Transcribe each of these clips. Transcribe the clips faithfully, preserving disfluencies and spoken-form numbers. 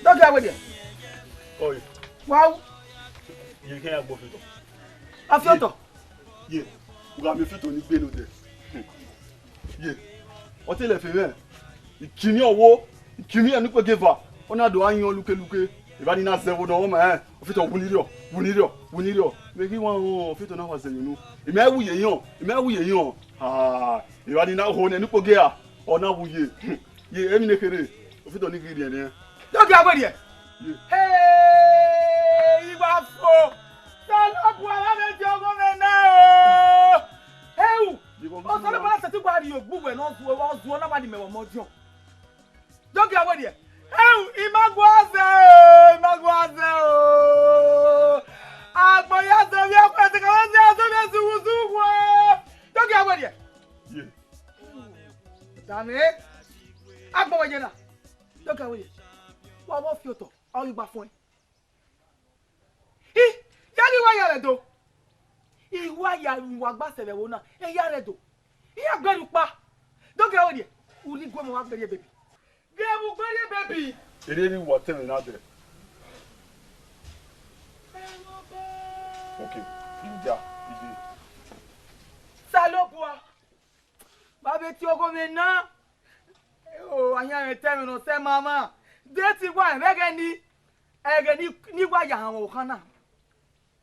Dọkia wẹ diẹ. Oi. Wa u. Ye kẹ ya gbọ fitọ. Afiotọ. Ye, u gha miẹn fitọ ni gbe ne odẹ. Ye, ọ te lẹ fe mwẹ. Ikini ọwo, ikini ẹnukpegeva, ọ na do gha yan lukeluke. Evba ni na zẹ ẹvbo ne ọ ma rẹn, ofitọ winirriọ, winirriọ, winirriọ. Vbe ghi wan ofitọ na wa zẹ ẹyunu. I mẹ wu ye yan, I mẹ wu ye yan. Ah, evba ni na ho ne ẹnukpogea, ọ na wu ye. Ye, emwi ne kherhe, ofitọ ni ghi rhiẹnrhiẹn. Dọkia wẹ diẹ. Hey, I wa fo. Osanobua vbe dia ọghọ mwẹ na o. Heu, Osanobua na sẹtin wa rhie ogbu wẹ ne ọ zuọ, ọ zuọ na wa ni mẹ vbe ọmọ ọdiọn. Dọkia wẹ diẹ. Heu, I ma gua zẹ o, I ma gua zẹ o. ọ ghi gba fuẹn. I, ya ghi wa ya rẹ do. I wa ya ru wa gba sẹ vbe ẹvbo na, e ya rẹ do. I ya gbe rhie ukpa. Do ghe ọ rhie, u ni gu ọmọ wa gbe rhie baby. Ghe vbe u gbe rhie baby. Erriọ ne uwa tẹmwẹ na dẹ. Okay, ija, ije. Osanobua, ma vbe tie ọghomwẹ na. O, ahianmwẹ tẹmwẹ ne ọ sẹ mama. De te wa rẹn vbe ẹghẹ ni, ẹghẹ ni, ni wa ya hanmwẹ okhan na.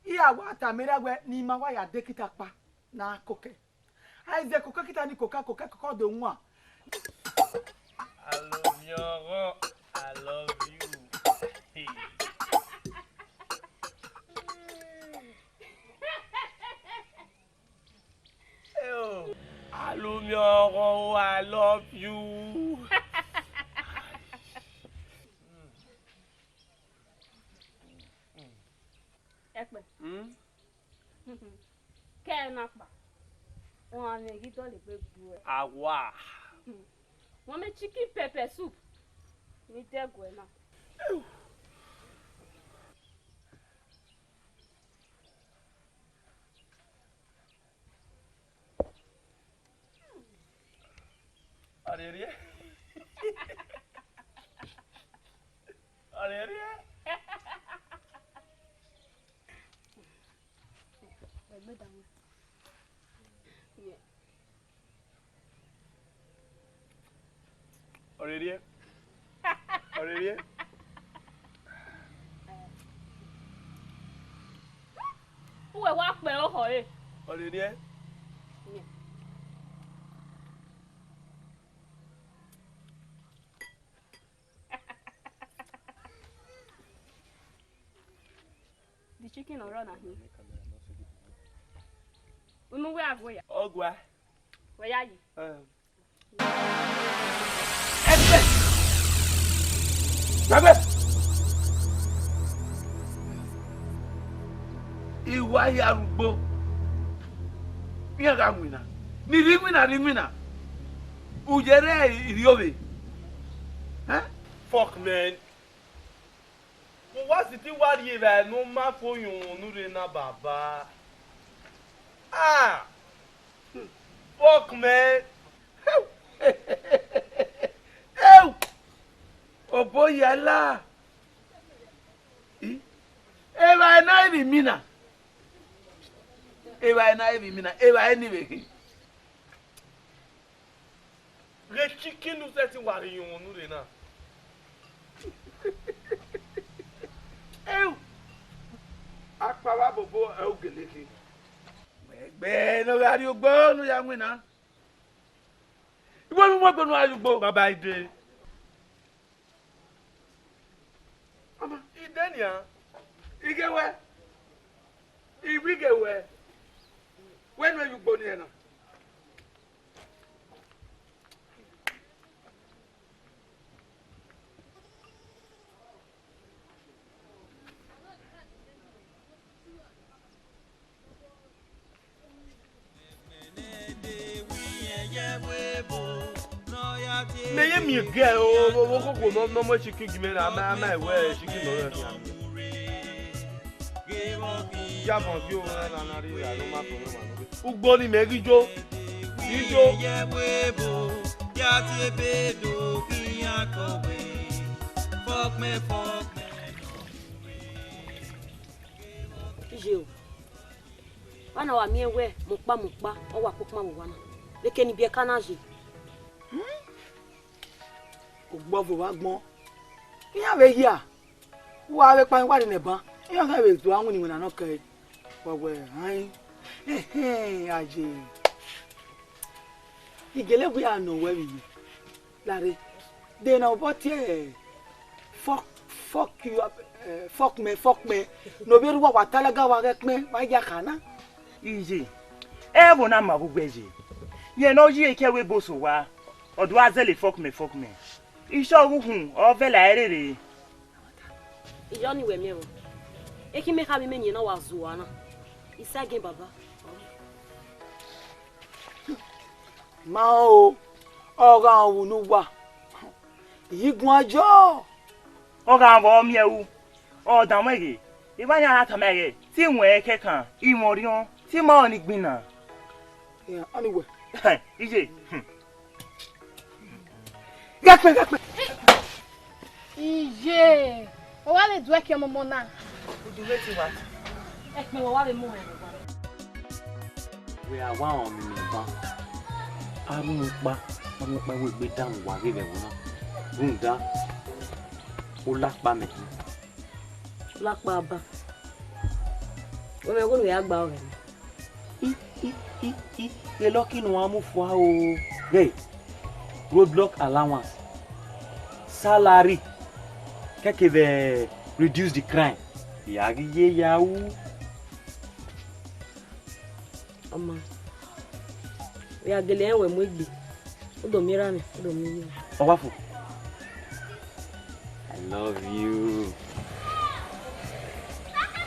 I ra wa tama erha wẹ ne ima wa ya dekita kpa ne a kokẹ. A i zẹ kokẹ kita ni kokẹ, kokẹ, kokẹ, ọ do wan. Alomiọghọ, I love you. Alomiọghọ, I love you. Ẹkpẹ. Hmm? Kẹ ẹ na kpa. Ọmwa mwẹ ghi dọlegbe gbuẹ. Awa. Wa mẹ chicken pepper soup. Ni dẹguẹ na. Ọrẹrẹ. Ọrẹrẹ. Ẹgbẹ da wọn. Yeah. Ọrẹrẹ. Ọrẹrẹ. Uwẹ wa kpẹ ohọ re. Ọrẹrẹ. The chicken ọrọ na hin. Unu wẹ a gua ya? Ọ gua. Wẹ ya yi. Eh. Ẹgbẹ. Gbẹgbẹ. I wa ya rugbo. Iran gha winna. Ni rhie iwinna, rhie iwinna. U ye rre irriọ vbe. Eh? Fuck, man. Wa si ti wa rhie evbare ne ọ ma fo yunmwu unu rre na, baba. Ah! Fuck, man. Eu! Obo ya la. I? Evbare na i vbe mina. Evbare na i vbe mina. Evbare ni vbe khin. Ghe chicken u sẹtin wa rhie iyunmwu unu rre na. Eu! Akpavba bobo ẹre u gele khin. Ẹgbẹ ne ọ gha rrie ugbo ne u ya winna. Iwẹ ne u mu ẹgbẹ unu gha rrie ugbo, baba, I dee. Ama, I dee nian. I ghe wẹ. I wi ghe wẹ. Wẹ nuẹn ye ugbo ni ẹna. Mẹ ye miẹn gẹ o, o, o, okhokho ne ọ, ne ọ mu chicken gi mẹ na, a ma, a ma wẹ chicken nọ rẹ khian. Ya bọ gio na na rri ra, no ma tọn mwẹ ma nọ. Ugbo ni mẹ ghi yo, ghi yo. Iye o, vbene wa miẹn wẹ mẹ ọkpa, mẹ ọkpa, ọ wa kpokpan vbe owa na, vbe eke ne ibiẹka na ye. Ugbọvo vbe agbọn, iran vbe hia, uwa vbe kpa emwi uwa rre ne ẹban, iran khẹn vbe do a winna iwinna nọ kẹre, wa wẹ rẹn. Ẹhẹn, aye. I gele wẹ a nọ wẹ vbe iyẹn. Lare, de ne obọ tie fuck, fuck you up, eh, fuck me, fuck me. Ne ovbi erha uwa wa talaga wa ghẹ kpẹn, wa ya kha na. Iye, ẹvbo na ma vbe ugbẹn ye. Rẹn ne ọ ye ke ẹvbo ebo so owa, ọ do a zẹlẹ fuck me, fuck me. Isẹ ọghe uhunmwu, ọ vẹ la ẹre rre. Iyọ ni wẹ miẹn vbo? Ekhin mẹ kha vbe imẹ niẹn na wa zẹ uwa na. Isagiẹn baba. Ma o, ọ gha rọnmwẹ unu uwa. I yi guan yọ. Ọ gha vbe ọ miẹn ru, ọ danmwẹ ghe, evba yan a tama ẹghẹ, te I wẹn kẹkan, I mwẹ orhiọn, te I ma ọnii gbinna. Iran, anyway. Iye. Hmm. Ghẹ kpẹn, ghẹ kpẹn. Iye, ọ wa vbe duẹki ọmọmọ na. Udu vbe te wa. Ẹkpẹn wẹ wa vbe mu ẹn vbe owa. Wẹ a wa rẹn ọmọ ban. Arhunmwukpa, arhunmwukpa wegbe danmwẹ uwa ghe vbe ẹvbo na. Rhunmwuda, u la kpa mẹ. U la kpa ba. Wẹ mẹ gho ne u ya gba ọghẹ nẹ. I, i, i, i, ghe lucky ne uwa mu fua o. Hey, roadblock allowance, salary, kẹkẹ vbe reduce the crime. Ya ghi ye ya ru. Ọ ma, u ya gele rẹn wẹ mu egbe, u do miẹn erha mwẹ, u do miẹn iye mwẹ. Ọ wa fo. I love you.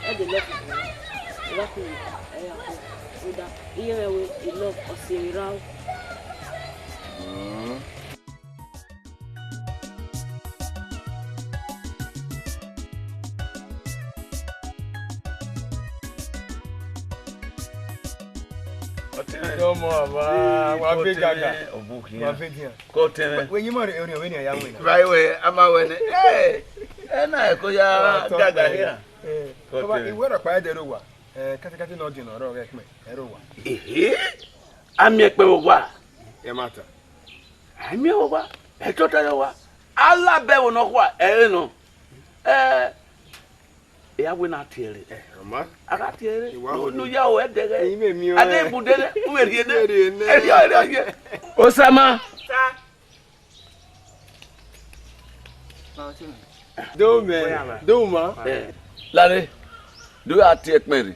Ẹ de love you. Ẹ wa khuẹ, ẹ ya khuẹ. Rhunmwuda, iye mwẹ wẹ, I love, ọ si erha o. Mm. Ọtẹn mwẹ. Ọmọ baba, wa be gaga. Ọtẹn mwẹ, ọbukhian. Wa be dian. Kọ ọtẹn mwẹ. Wẹ yin ma rẹ, orhiọn vbenian ya wẹ na. Right wẹ, a ma wẹ nẹ. Ẹ, ẹ na ẹko ya gaga hia. Ẹ, kọ ọtẹn mwẹ. Iwẹ rhọkpa ẹdẹ rre owa. Ẹ, kẹtẹkẹtẹ ne ọ diọn ne ọ rrọọ ghẹ kpẹn, ẹ rre owa. Ehe, a miẹn ẹkpẹn vbe owa. Ẹ ma ta. A miẹn vbe owa, ẹ tota ye owa. A la bẹ ẹvbo nọkhua, ẹ re nọ. Ẹ, I ya wẹ ne a tie ẹre. Ẹ, ọ ma. A gha tie ẹre. Iwa ne u ya ru ẹdẹghẹ. Ẹyin mẹ miẹn ọnrẹn. A de bu dẹrẹ, u vbe rhie nẹ. U vbe rhie nẹ. Ẹ rhie, ẹ rhie, ẹ rhie. Osa. Osa. Do mẹ, do ma. Ẹ, lare, do ya tie ẹkpẹn rre.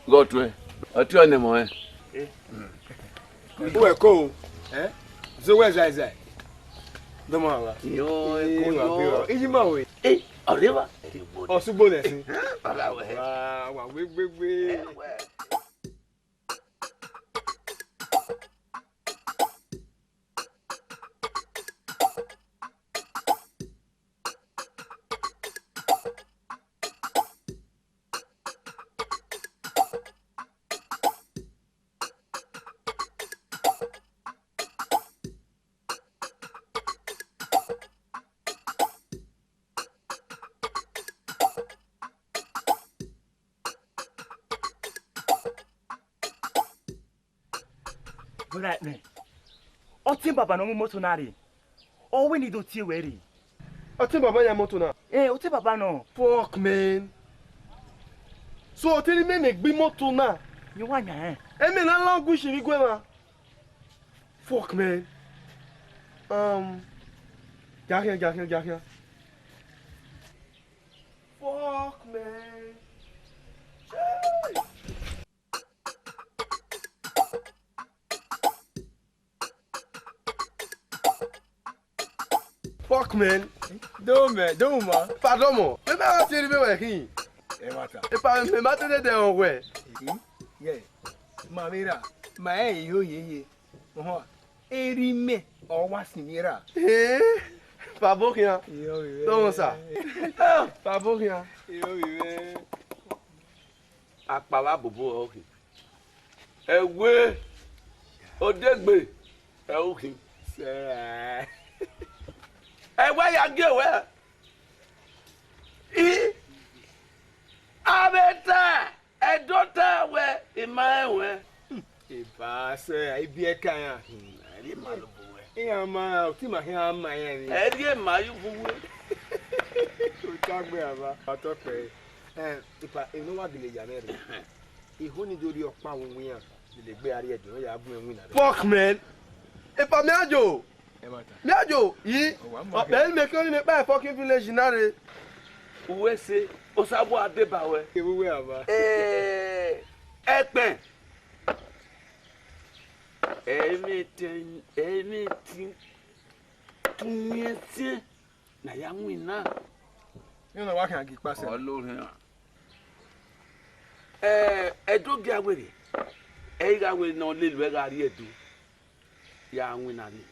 Ghe ọtuẹn, ọtiọnẹ mọ rẹn. Uwẹ ko, ẹ? Zẹ wẹ zaizai. Dọmọ wa. Yo, ẹ ko yo. Iji ma we. Ẹ, ọrẹ wa. Ọsugbo nẹ sin. Ọrẹ wa. Wa, wa we gbe gbe. Ẹ wẹ. Brother, man. Ọtẹn baba ne ọ mu imoto na rre. Ọ wẹ ne I do tie wẹ rre. Ọtẹn baba yan imoto na? Eh, ọtẹn baba nọ. Fuck, man. So, ọtẹn ne imẹ ne gbe imoto na? Ye wa yan ẹn. Ẹmẹ na languish vbe iguẹ mwa. Fuck, man. Um, gia khian, gia khian, gia khian. Fuck, man. Chai. Fuck, man. Do mẹ, do ma. Pardon mo. Me ma ti ri me wẹ khin. Ẹ ma ta. Epa, me ma te dẹ dẹ wẹ. Hmm? Yeah. Ma vera. Ma ẹ yo ye ye. Oho. Eri mẹ, ọ wa sin mi ra. Eh? Pardon khian. Iyo, iyo. Do mo sa. Ah, pardon khian. Iyo, iyo. Akpavba bobo ọkhe. Ẹwe odegbe ẹre u khin. Sẹ ra. Ẹwe ya gie wẹ. I, avbe ta, ẹdọ ta wẹ, I ma rẹn ruẹ. Eva sẹ, ibiẹka iran. Hmm, ẹ rhie ma lobọ wẹ. Iran ma, ọtẹn ma khian ma iran ni. Ẹ rhie ma ye uwu wẹ. Otagbe ava, ọtọkpẹ. Ẹ, ipa, emwi ne wa gele ya mwẹ rre. Iho ni do rhie ọkpa vbe uwu iran, lele egbe a rrie ẹdẹ, ọ ya gu ẹn winna rre. Fuck, man. Epa, mẹ a jo. Ẹ ma ta. Mẹ a jo, yi. Ọ wa ma ọkpẹ kẹ. Mẹ kẹ ọnii mẹ kpa fucking village na rre. Uwẹ sẹ, Osanobua deba ruẹ. Ewu wẹ ava. Eh, ẹkpẹn. Ẹmwẹ tẹn, ẹmwẹ tin, tun ẹsiẹn. Ne a ya winna. Iran na wa khian gi kpasẹ. Ọ lo rhian. Ẹ, Ẹdo gie a werriẹ, ẹ i gha wẹ ne ọ lele uẹ gha rrie Ẹdo, ya winna rrie.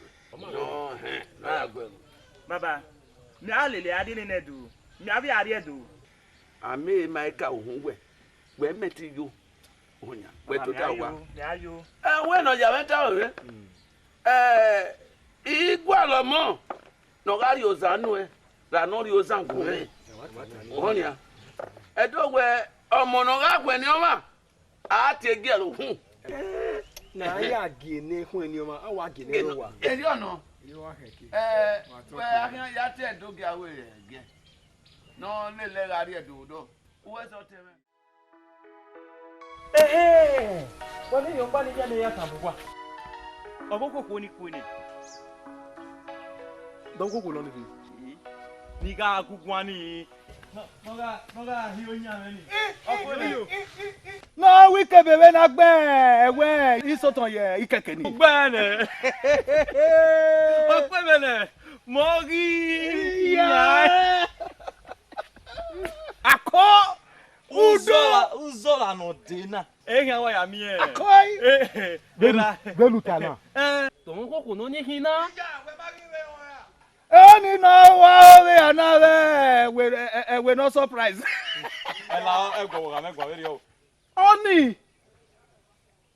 Nọ hẹn, na ya guẹ. Baba, Mẹ a lele a rrie nene Ẹdo, mẹ a vbe a rrie Ẹdo. A miẹn ma ka uhunmwu wẹ, wẹ mẹ te yo. Oya, wẹ tota wa. Mẹ a yo. Ẹ, wẹ ne ọ ya mwẹ ta ruẹ. Ẹ, I gualọ ọmọ ne ọ gha rhie ozan nuẹn, ra ne ọ rhie ozan gu mwẹ. Ọnia. Ẹdo wẹ ọmọ ne ọ gha khuẹ ne ọmwa, a tie giẹ ro hun. Na a ya gie ne khuẹn ne ọmwa, a wa gie ne ro wa. Erriọ nọ. Ẹ, wẹ a khian ya te Ẹdo gie aro ẹgiẹ. Ne ọ lele gha rrie Ẹdo dọ. Uwẹ sẹ ọtẹn mwẹ. Ehe! Wa ne yọ ọkpa ni ya ne ya tama uwa. Ọ vbe okhuo ni kue nẹ. Dọ okhuo nọ ni khin. Ni gha guguan ni. Nọ, nọ gha, nọ gha hi oyan mwẹ ni. Ọkpa nẹ. Nọ wẹ ikebe vbe na gbẹn ẹwẹ isotọn ye ikẹkẹ ni. Ugbẹn nẹ. Ọkpa mwẹ nẹ. Mọ ghi ya. Ako! Udo! Uzọla, uzọla nọ de na. Eghian wa ya miẹn. Akoi! Eh, eh, Velu, bela. Velu ta na. Eh, tọmọ koko nọ ni khin na. Oni na wa ovbe a na vbe ẹwẹ, ẹ, ẹ, ẹwẹ nọ surprise. Ẹ la ẹguọ vbe gha mwẹ ẹguọ vberriọ. Oni!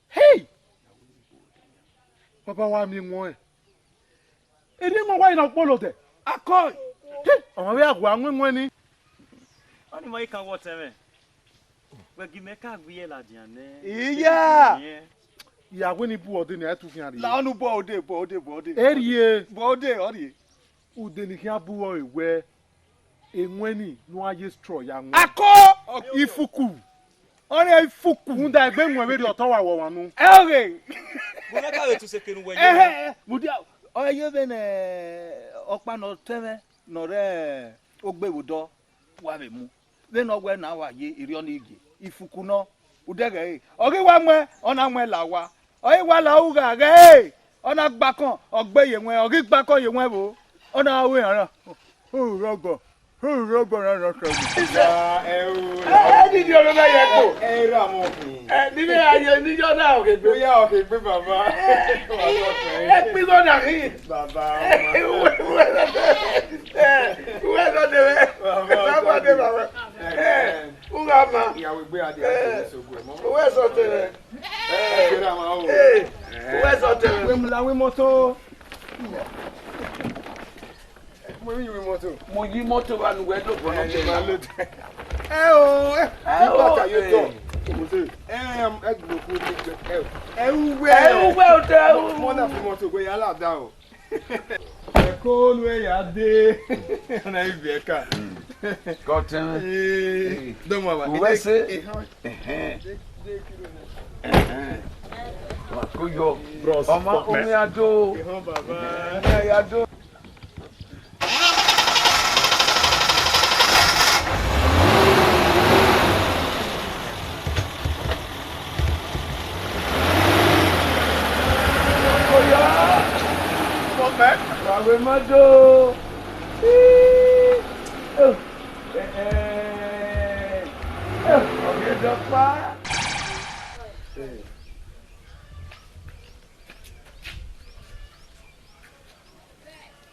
Hey! Baba wa miẹn wọn ẹn. Erriọ wọn wa na kpolo dẹ. Akoi! Hey! Ọmwa vbe a gua winwin ni. Ọni mọ ikan wọ tẹmwẹ. Wẹ gi mẹ ka gbe iye ladian nẹ. Iya! Ya wẹ ni bu ọdẹ ni a tu khian rrie. La ọnu bọ ọdẹ, bọ ọdẹ, bọ ọdẹ. Erriọ. Bọ ọdẹ, ọ rrie. Ude ni khian bu ọre wẹ, ewẹn ni ne uwa ye straw ya wọn. Ako! Ifuku. Ọnii ifuku. Rhunmwuda egbe wọn vberriọ ọtọ wa wọ ọmwa nu. Ẹ oghe. Vbọ mẹ ka vbe tuse kene uwẹ ye? Ẹhẹ, mudia, ọ ye vbe ne ọkpa ne ọ tẹmwẹ ne ọ rre ogbe vbe odọ, wa vbe mu. Vbene ọ wẹ na wa ye erriọ ni ye, ifuku nọ, udẹghẹ ẹre. Ọ ghi wa muẹn, ọ na muẹn la owa. Ọ ghi wa la ugha ghẹ ẹre, ọ na gbakọn, ọ gbe ye wẹn, ọ ghi gbakọn ye wẹn vbo, ọ na ru eranran. Urọgọ, urọgọ na nọ sẹ. Ẹ, ẹ, ẹ, ni ni ọnọ na ye ẹko. Ẹ, ra mọ. Ẹ, ni vbe a ye, ni yọ na ọ ghe gbe. Oya, ọ ghe gbe, baba. Ẹ, ẹ, kpigho na ghi. Baba. Ẹ, uwẹ, uwẹ, ẹ, uwẹ nọ de mwẹ. Baba, baba, de baba. Ẹ, u gha ma. Ìyàwó ìgbé adé àti ìṣògùn ẹ̀ mọ́. Uwẹ sọ tẹrẹ. Ẹ, ẹ, uwẹ sọ tẹrẹ. Wẹ mu la wẹ mọto. Mo yi mọto. Mo yi mọto wa nu wẹ do gbọnọ. Ẹ, ẹ, ẹ o, ẹ, ẹ, bí o, bàtà yóò tọ̀. Ẹ, ẹ, ẹ, gbogbo ní gbẹ, ẹ, ẹ, uwe, ẹ, uwe o tẹ, ẹ, mọ náà fi mọto gbé yàrá dá o. Ẹ kó nu ẹ yà dé. Ọ̀nà ibi ẹ ká. Kọ tẹ́wọ́n. Ee, dọ́mọ wa. Uwe se. Ẹ̀hẹ́n. Ẹ̀hẹ́n. Wa ko yọ. Bros, ọmọ fuck, man. Omi ado. Ẹ̀hán bàbá. Omi ado. Oya. Fuck, man. Wa we mado. Ii. Oh. Eh, eh. Oh, ọgẹdẹ pa. Eh.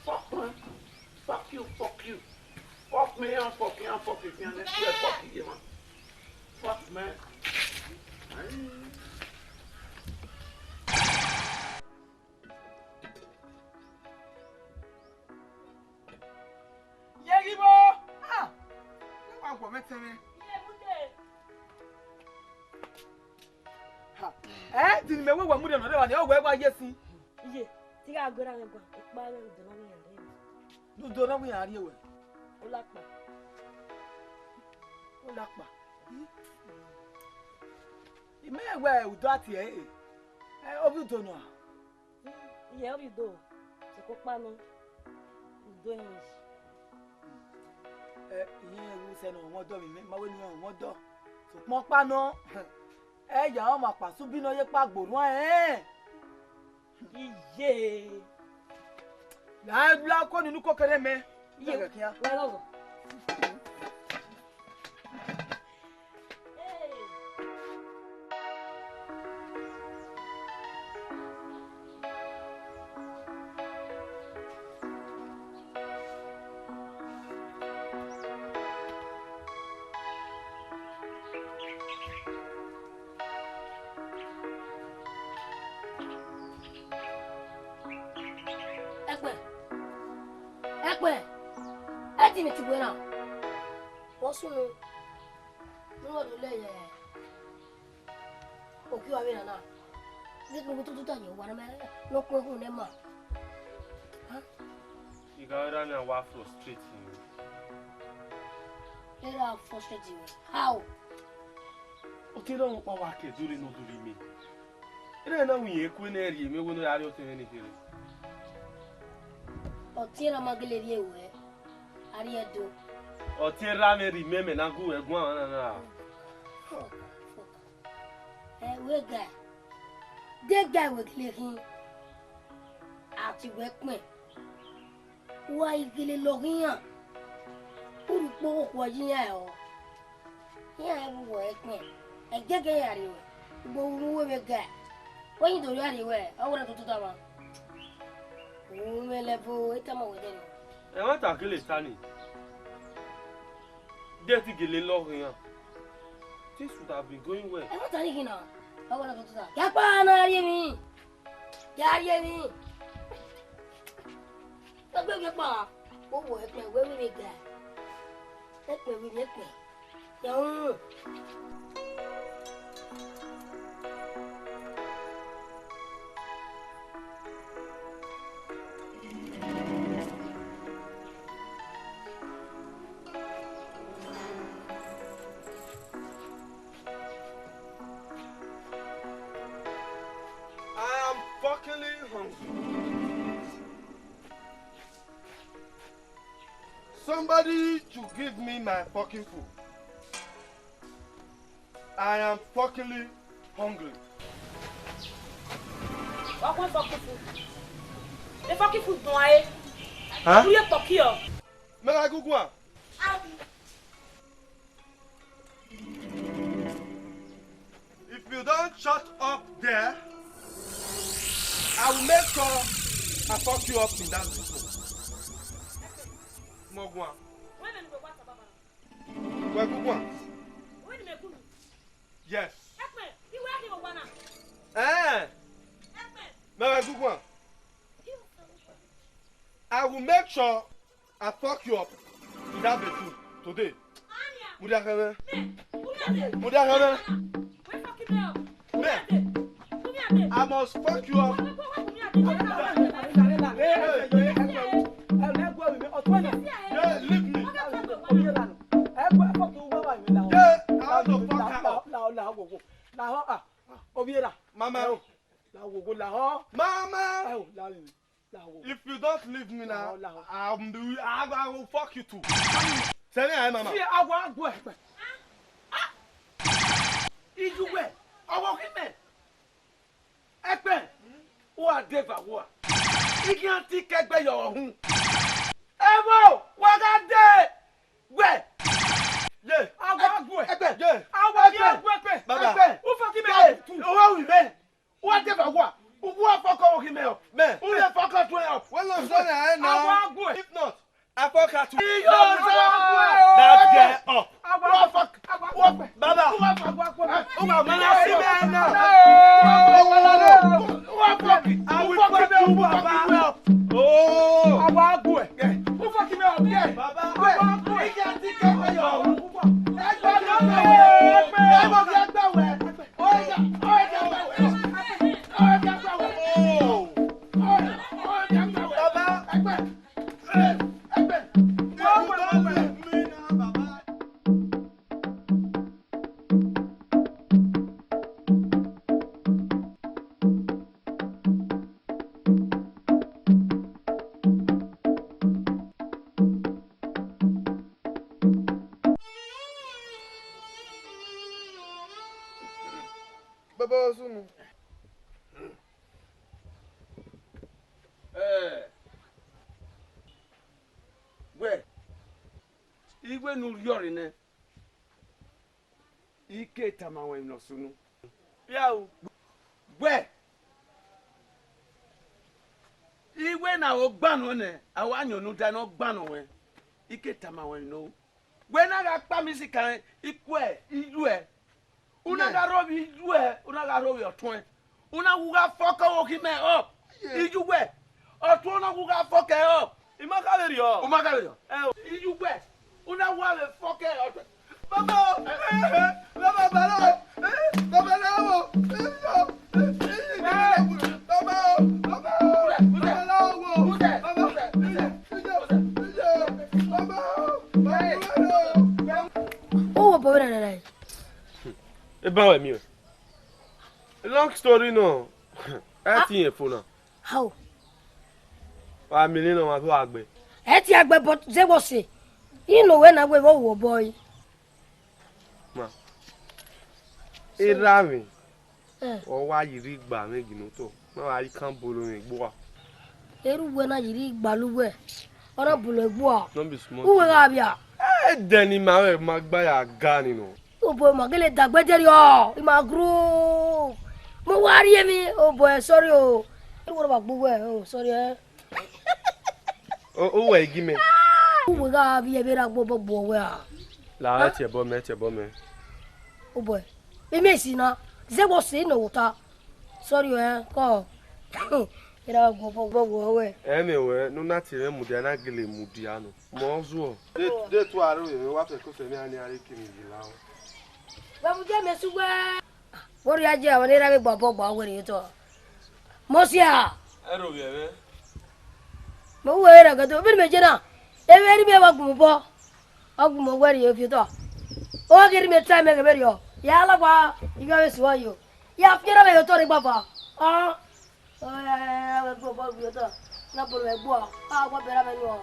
Fuck, man. Fuck you, fuck you. Fuck me, and fuck you, and fuck you, and fuck you, man. Fuck, man. Ye ghi vbo? Ah! Wa guọ mwẹ tẹmwẹ. Ye mu de. Ha. Eh, di ni mẹ wẹ wẹ mu de nọ de wa ni, ọ wẹ wa ye sin. Iye, te I gha guerra mwẹ guan, ekpa mwẹ udo nọ vbe iran rre. Udo nọ vbe iran rrie wẹ. Olakpa. Olakpa. I mẹ wẹ udo a tie ẹre. Eh, ovbi udo nọ a? Iye, ovbi udo, sokpan ọkpa nọ, udo ẹre yi. Ẹ, irẹn ru sẹ ne ọ mwẹ ọdọ vbe imẹ, ma wẹ ne irẹn mwẹ ọdọ. Sokpan ọkpa nọ, ẹ ya ọmwa kpa sẹ ubi ne ọ ye kpa gbe orhuan rẹn. Iye. La, la ko ninu ko kere mẹ. Iye, ẹghẹ khian. Wa lọghọ. Imẹ ti wẹ na, vbọ sunu, ne uwẹ do lẹ ye okio avbe na na, ghe kpẹn vbe tota ye owa na, mẹ ne ọ kpẹn hu ne ma. I gha ra na wa frustrate you. Erha frustrate you? How? Ọ te rre ọmwa ọkpa wa ke dure ne ọ dure imẹ. Erha na wẹ irẹn ku ne ẹ rhie mwẹ wẹ ne ọ ya rrie ọtẹn mwẹ ni kherhe. Ọtẹn erha ma gele rhie ruẹ, a rhie do. Ọtẹn erha mwẹ rhie imẹ, mẹ na gu ruẹ guan na na. Fuck, fuck. Ẹ, wẹ guy, de guy wẹ gele khin, a ti wẹ kpẹn. Wa i gele lọghe iran, urhukpo okhuo yi iran ẹre. Iran ẹvbo wẹ ẹkpẹn, ẹgẹgẹ iran rrie ruẹ, ugbẹn ru uwẹ vbe ga, wẹ yin do rhie rrie ruẹ, ọ wẹ na toto tama. U mwẹ level, e tama wẹ dẹrriọ. Ẹmwata kele ta ni, de te i gele lọghe iran. Things would have been going well. Ẹmwata ni khin na, ọ wẹ na toto ta. Gie akpa na rrie emwi. Gie a rrie emwi. Egbe vbe kpa, wo wo ẹkpẹn, wẹ vbe ga. Ẹkpẹn vbe ẹkpẹn. Ya ru. I am fuckingly hungry. Somebody should give me my fucking food. I am fuckingly hungry. Wa kue fucking food. The fucking food no ae. Huh? Uri ekpọki ọ. Mẹ gha guguan. If you don't shut up there, I will make sure I fuck you up in that room. Mẹ guan. Wẹ guguan. Yes. Eh. Mẹ guguan. I will make sure I fuck you up in that bedroom today. Mudia kẹmẹ. Mudia kẹmẹ. Man, I must fuck you up. Hey, leave me. Yeah, I want to fuck her up. Mama. Mama. If you don't leave me now, I'll be, I, I will fuck you too. Sẹ vbe iran, mama. Iye, a wa gu ẹkpẹn. Ijuwẹ, ọvbokhan mẹ. Ẹkpẹn, u gha dee va wua. I khian ti kẹgbẹ ye ọhọ uhunmwu. Ẹvbo, wa gha dee wẹ. Ye. A wa gu ẹ. Ẹkpẹn. Ye. A wa gu ẹkpẹn. Baba. Ẹkpẹn. U fuck mẹ. Ye. Ọvbokhan mẹ. Wa dee va wua, u wa fuck ọvbokhan mẹ up. Man. U ya fuck ọtuẹn up. Well, I'm sorry, I know. A wa gu ẹ. If not, I fuck her too. Iyo, that girl up. A wa fuck. A wa fuck. Baba. U wa fuck. U wa fuck. U wa fuck. U wa fuck. I will fuck you, Baba. Oh. A wa gu ẹ. U fuck mẹ up. Baba. A wa gu ẹ. Baba sunu. Eh. Wẹ, iwe ne u rhiọrre nẹ, I ke tama ruẹn emwi ne ọ sunu. Wẹ, iwe ne a ho gbanọ nẹ, a wa yan unu da ne ọ gbanọ ruẹn, I ke tama ruẹn emwi ne ọ ru. Wẹ na gha kpa music rẹn, I kue, I yuẹ. U na gha rhovbiẹ iyuẹ, u na gha rhovbiẹ ọtuẹn. U na wu gha fuck ọvbokhan mẹ up. Iye. Iyuẹ, ọtuẹn u na wu gha fuck ẹ up. I ma kha vberriọ. U ma kha vberriọ. Ẹ o. You were. Una wa vbe fuck ẹ ọtọ. Baba o, eh, eh, baba, baba, eh, baba, na wo, eh, yo, eh, eh, baba o, baba o, baba, na wo, baba, eh, eh, yo, eh, yo, baba o, baba o. Uwu obọ vbe nana na? Eba wẹ miẹn. Long story nọ. Ẹ ti yẹn fo na. How? Wa miẹn ne ọmwa do agbe. Ẹ ti agbe, but ze wo se. I nọ wẹ na wẹ vbe ọ wu obọ ẹre. Ma. Erha mwẹ. Eh. Ọ wa yi rre igba mwẹ ginotọ. Ma wa yi kan bolo mwẹ egbua. Erha uwẹ na yi rre igba lu uwẹ. Ọ na bolo egbua. No be small thing. Uwẹ gha vbia. Eh, ẹdẹ ne ima mwẹ ma gba ya ga ni nọ. Obọ ma gele dagbe deri ọ, ima gru. Mo wa rhie emwi, obọ, eh, sorry o. Erha uwẹ na wa gbe uwẹ, oh, sorry, eh. O, uwẹ i gi mẹ. Uwẹ gha vbiẹ vbe erha gbe obọ gbuẹ wẹ a? La, ẹ tie ẹbọ mẹ, ẹ tie ẹbọ mẹ. Obọ, imẹ si na, ze wo se nọ wo ta. Sorry, eh, kọ. Erha gbe obọ gbuẹ wẹ. Ẹ mẹ wẹ, ne u na tie mwẹ mudia, na gele mudia nọ. Mọ zuọ. De, de tu aro yevbe wa fẹ kofẹ ne a ni a re kiri yi la o. Wa mu je mẹ su wẹ. Vbọ rhia je, avbe ne erha vbe gba obọ gba wẹ rhie otọ. Mọ sia. Ẹ ro vbiẹ mwẹ. Mẹ wu ẹre gẹdẹ, vbene mẹ je na, emwi ne mẹ wa gu mẹ obọ, ọ gu mẹ wẹ rhie viọ otọ. Ọ ghi rhie mẹ ta mẹ ghe vberriọ, ya la gba, I gha vbe suẹn yo. Ya fi erha mwẹ ye otọ rre igbafa. Ọ. Ọ ya, ya, ya, vbe gbe obọ vbe otọ, na bolo vbe ẹgbua, a wa bẹrẹ amẹ nuẹn,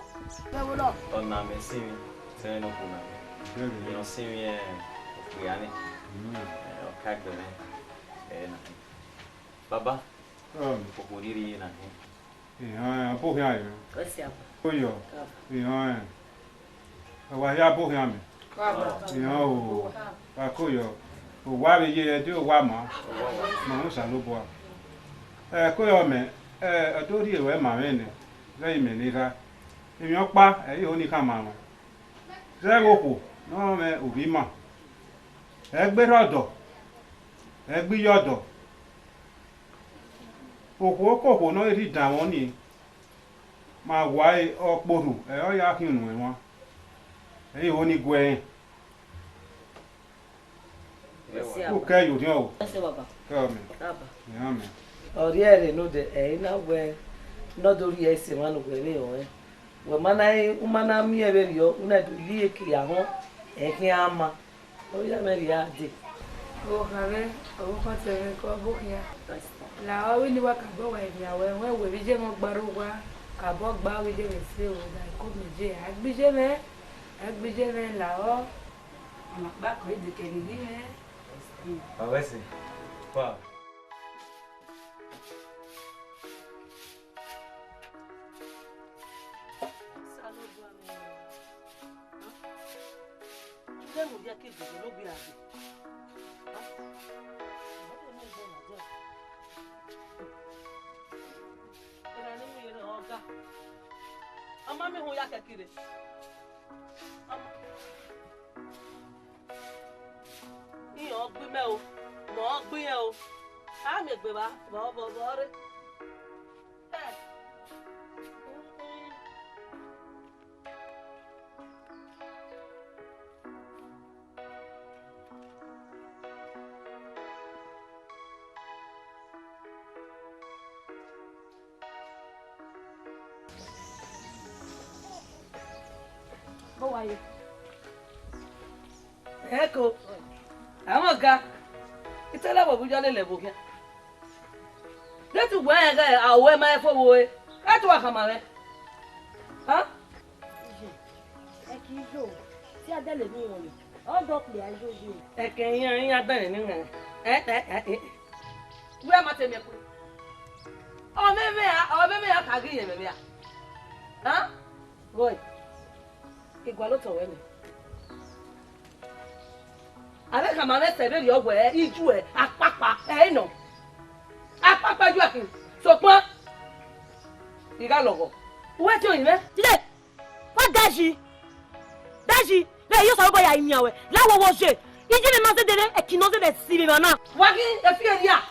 vbe ẹvbo nọ. Ọna mẹ sinmwi, sẹ vbene ọ khu na. Irẹn ọ sinmwi, eh, okpia ni. Eh, ọ ka gbe mwẹ, eh, na. Baba, um, okhuo rhirhi na khin. Iran, ọ bọ khian rẹ. Ọ si aba. Oyọ. Ka. Iran, eh. Wa hia bọ khian mẹ. Iran o, wa koyọ. Owa vbe ye ẹdẹ owa ma, ma ru Osanobua. Ẹ, koyọ mẹ, ẹ, ọ do rhie ruẹ ma mwẹ nẹ, zẹ imẹ ne erha. Emwi ọkpa, ẹ i ho ne I khama ruẹn. Zẹ vbe okhuo ne ọ mwẹ ovbi ima, ẹ gbe erha ọdọ, ẹ gbe iye ọdọ. Okhuo ke okhuo ne ọ i rhie idanmwẹ ọnii, ma wa ẹre ọkporhu, ẹ i re ọ ya khian unu ẹmwẹ, ẹ i ho ne I gu ẹre rẹn. Yes, sir. Ukẹ ye orhiọn o. Yes, sir, baba. Kẹ ọ mẹ. Baba. Iran mẹ. Ọ rhie ẹre nodẹ, ẹ i na wẹ ne ọ do rhie ẹse emwa ne uwẹ vbe rẹn. Wẹ ma na, u ma na miẹn vberriọ, u na do rhie eke ya họn, ẹ i khian ma. Ọ ya mwẹ rhie a dee. Okhan mwẹ, ọvbokhan tẹ mwẹ, ke ọ bọ khian. La ọ vbe ne wa kabọ wa emwi a wẹ, wẹ wẹ vbe iye mwẹ gbarogba, kabọ gba vbe iye mwẹ se o, da iko mẹ je, a gbe iye mwẹ, a gbe iye mwẹ la ọ. Ọmọ kpakọ edeke ni ghi mwẹ. Ọghẹse. Pa. Osanobua mwẹ. Ighẹ mudia ke igbẹdẹ ne ọ gbe ra dee. Erha ne mu ye ne ọ ga. Ọ ma miẹn uhunmwu ya kẹkire. Ọ ma. Iran ọ gbe imẹ o, mẹ ọ gbe irẹn o. A miẹn egbe evba vbe ọ, vbe ọ, vbe ọ rre. Ẹ. Bọ wa ye. Ẹko, amwẹ ọga, I te lẹvbo vbe u ya lele ẹvbo khian. De te uwẹ rẹn ghe a ru ẹe ma fo vbe ore, a te wa khama mwẹ. Ha? Ẹki yo, si a dẹlẹ emwi rọnmwẹ, ọ dọ kpia iye oye. Ẹkẹ iran, iran dẹlẹ emwi rọnmwẹ. Ẹ, ẹ, ẹ, ẹ. Wẹ a ma te miẹn kue. Ọ mwẹ mwẹ a, ọ mwẹ mwẹ a ka ghi yẹn mwẹ mwẹ a. Ha? Rọe, I gualọ otọ ruẹ nẹ. A vbe khama mwẹ sẹ vberriọ wẹ, ijuẹ, akpakpa, ẹ i nọ. Akpakpa ijuẹ khin, sokpan, I gha lọghọ. Uwẹ te oyin mwẹ? Tide, wa daji. Daji, vbe ẹ i re Osanobua ya miẹn ruẹ, la wẹ ọ wo je. Iye mwẹ ma zẹdẹ rre, ẹki ne ọ zẹdẹ si vbe emwa na. Wa ghi efi erria.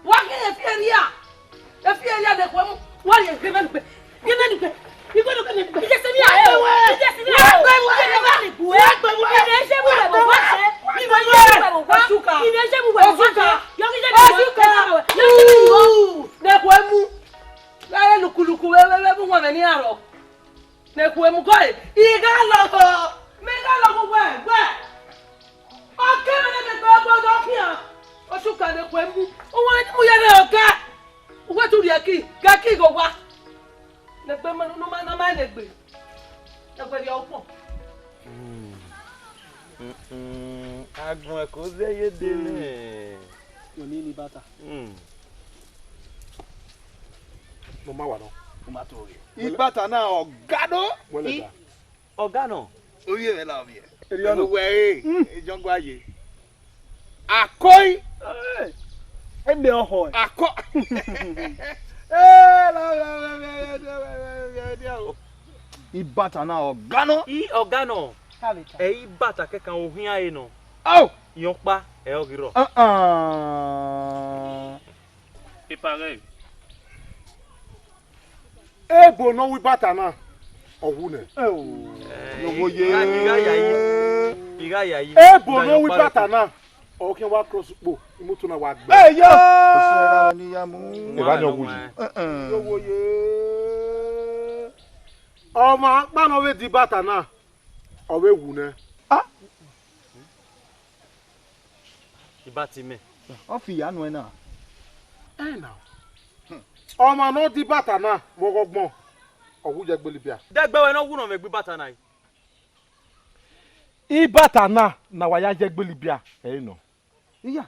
Wa ghi efi erria. Efi erria ne ẹkhuẹ mu. Wa rhie ghe mwẹ nugbe. Ghe mwẹ nugbe. Igwe do kene gbe. Ije se mi a e o. Ije se mi a e o. Ije se mi a e o. Ije se mi a e o. Ije se mi a e o. Osuka. Ije se mi a e o. Osuka. Yọ ije se mi a e o. Osuka. Yọ ije se mi a e o. Ne khuemu. Gha re lukuluku vbe, vbe, vbe mu wọn vbe ne iran rrọọ. Ne khuemu gọe. I gha lọghọ. Mẹ gha lọghọ wẹ, wẹ. Ọ ke mwẹ ne mẹ gbe ọgbọ dọ khian. Osuka ne khuemu. Uwẹ ne mu yẹrẹ ọga. Uwẹ tu rhie ki, ga ki ghe owa. Ne gbe ma, ne ma, ne ma ne gbe. Ẹgbẹrriọ ukpọn. Mm. Mm, mm. Agbọn ẹko zẹ ye dele. Oni ni bata. Mm. Mo ma wa nọ. Mo ma to ghe. Ibata na ọga nọ. Wẹlẹ da. Ọga nọ. Ovie mwẹ la ovie. Eriọ nọ. Wẹ e, ejọgua ye. Akoi. Ebe ọhọ. Akọ. Eh, la, la, la, la, la, la, la. Ibata na ọga nọ. I ọga nọ. Ẹ ibata kẹkan ohian ẹre nọ. Au! Iyọkpa ẹ ọ ghi rrọọ. Uh-uh. Epa ghẹ. Ebo ne ọ wu ibata na, ọ wu nẹ. Eo. Eh, Yọghọ ye. I gha, I gha yayi. I gha yayi. Ebo ne ọ wu ibata na, ọ khian wa cross ukpo, imoto na wa gbe. Eyo! Ọsẹ ra ni ya mu. Evba ni ọ wu yi. Uh-uh. Yọghọ ye. Ọmwa ọkpa ne ọ vbe de ibata na, ọ vbe wu nẹ. Ah! Ibata imẹ. Ọ fi ya nuẹn na. Ẹna. Ọmwa ne ọ de ibata na vbe ọghọgbọn, ọ wu ye ẹgbele ibia. Dẹgbẹ wẹ ne ọ wu nọ mwẹ egbe ibata na yi. Ibata na ne a wa ya ye ẹgbele ibia, ẹ i nọ. Iya.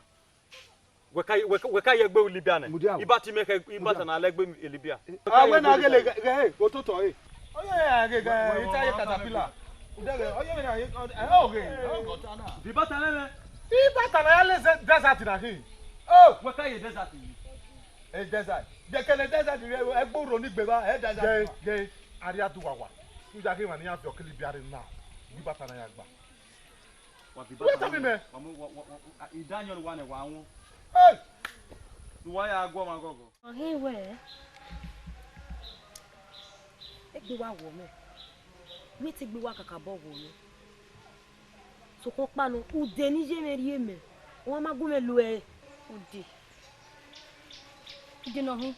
Wẹ ka, wẹ ka, wẹ ka ye ẹgbele ibia nẹ? Mudia o. Ibata imẹ khẹ ibata na lẹ ẹgbele ibia. A wẹ na ghele ghẹ, ghẹ, ototọ e. Ọyẹ ya ghe ghe, ita ye caterpillar. Udẹghẹ, ọyẹ na ye, ọ, ọ ghe, ọ gọta na. Di ibata nẹ nẹ. Ibata na ya le ze-, desert na khin. Oh! Wẹ ka ye desert yi. E desert. De kele desert rẹ, ẹgbe urho ni gbe vba, e desert. Ghe, ghe, a rhie aduwawa. Uya ghe emwa ne iran viọ kele ibiare na, ibata na ya gba. Wa viọ ibata na. Wa mu, wa, wa, wa, a, idan yọ ne uwa nẹ, wa wọn. Hey! Ne uwa ya gu ọmwa gọgọ. Ọ ghi wẹẹ, egbe uwa wọọ mẹ, mẹ te egbe uwa kakabọ wọọ mẹ. Sokpan ọkpa nọ, ude ne I ye mwẹ rhie mẹ, ọ ma gu mwẹ lo ẹre. Ude. Ude ne ọ hin.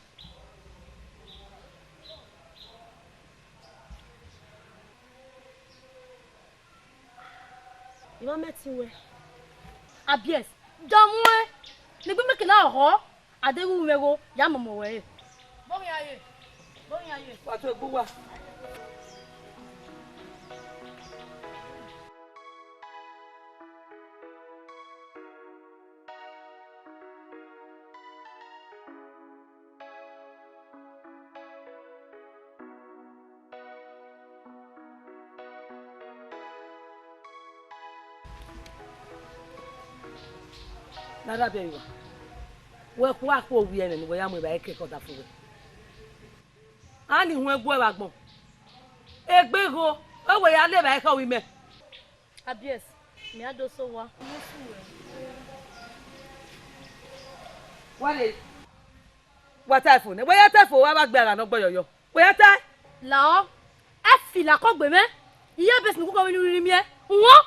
I ma mẹ ẹtin wẹ. Abiẹs, dọmwẹ, ne egbe mẹ ke na họ, a deghẹ u mwẹ igho, ya mọmọ wẹ ẹre. Bọ khian ye, bọ khian ye. Wa tu egbe uwa. Na da biẹ vbe uwa. Wẹ khu akhuo wiẹ nẹ ne uwẹ ya mu evbare kẹkan ọdafẹn wẹ. A ni huẹn guẹ vbe agbọn. Egbe igho, ọ wẹ ya le evbare khẹ ovbi mẹ. Abiẹs, mẹ a do sẹ owa. Wa le. Wa tae fo nẹ, wẹ ya tae fo, wa vba gbe ara ne ọ gbẹe yọyọ. Wẹ ya tae. Lahọ, ẹ fi lakọ gbe mwẹ. Iye Abiẹs ne u koko vbe ne u rhirhi miẹn. Uhọn.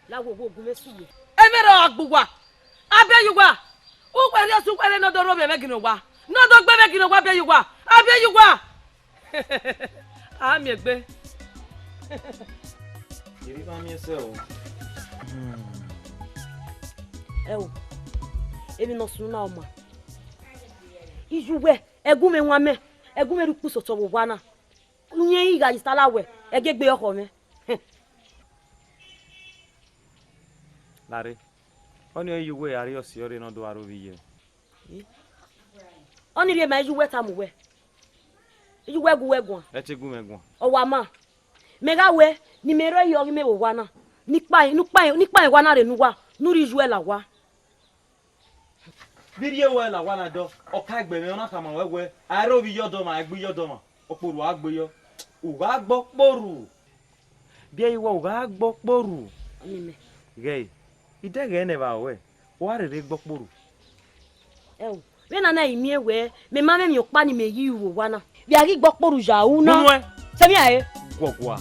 La wo wo gu mwẹ su wẹ. Ẹmwẹ rọ gbe uwa. A bẹghe uwa. Uwẹ rhie ọse uwẹ rre ne ọ do rre ovbi ẹmwẹ ginna owa. Ne ọ do gbe ẹmwẹ ginna owa, a bẹghe uwa. A bẹghe uwa. A miẹn egbe. Erriọ I ma miẹn sẹ o. Ẹ o, emwi ne ọ sunu na ọ ma. Iye uwẹ, ẹgu mwẹ wan mẹ, ẹgu mwẹ rre ukpo isotọ vbe owa na. Uyẹn I gha yi sala wẹ, ẹgegbe ọkhọ mwẹ. Lare, ọnii ọre iye uwẹ a rhie ọse ọre ne ọ do aro vbe iye. Ọnii rhie ma iye uwẹ tama uwẹ. Iye uwẹ gu uwẹ guan. Ẹ te gu mwẹ guan. Ọ wa ma. Mẹ gha wẹ, ne imẹ rre iye ọghe mẹ vbe owa na. Ne I kpa, ne I kpa, ne I kpa owa na rre ne uwa, ne u rhie iye uwẹ la owa. Vbe I rhie ruẹ la owa na dọ, ọ ka gbe mwẹ, ọ na khama ruẹ wẹ, a i rre ovbi iye ọdọmwa, a i gbe iye ọdọmwa, ọkporu a gbe yọ. U gha gbe ọkporu. Biẹ iye uwa, u gha gbe ọkporu. Ọnii mẹ. Ghẹ, I dẹghe nẹ evba ruẹ, u gha rherhe gbe ọkporu. Ẹ o, vbene a na i miẹn wẹ, mẹ ma mwẹ emwi ọkpa ne imẹ yi ru vbe owa na. Vbe a ghi gbe ọkporu ya ru na? Unu ẹn. Sẹ emwi a re? Guọgua.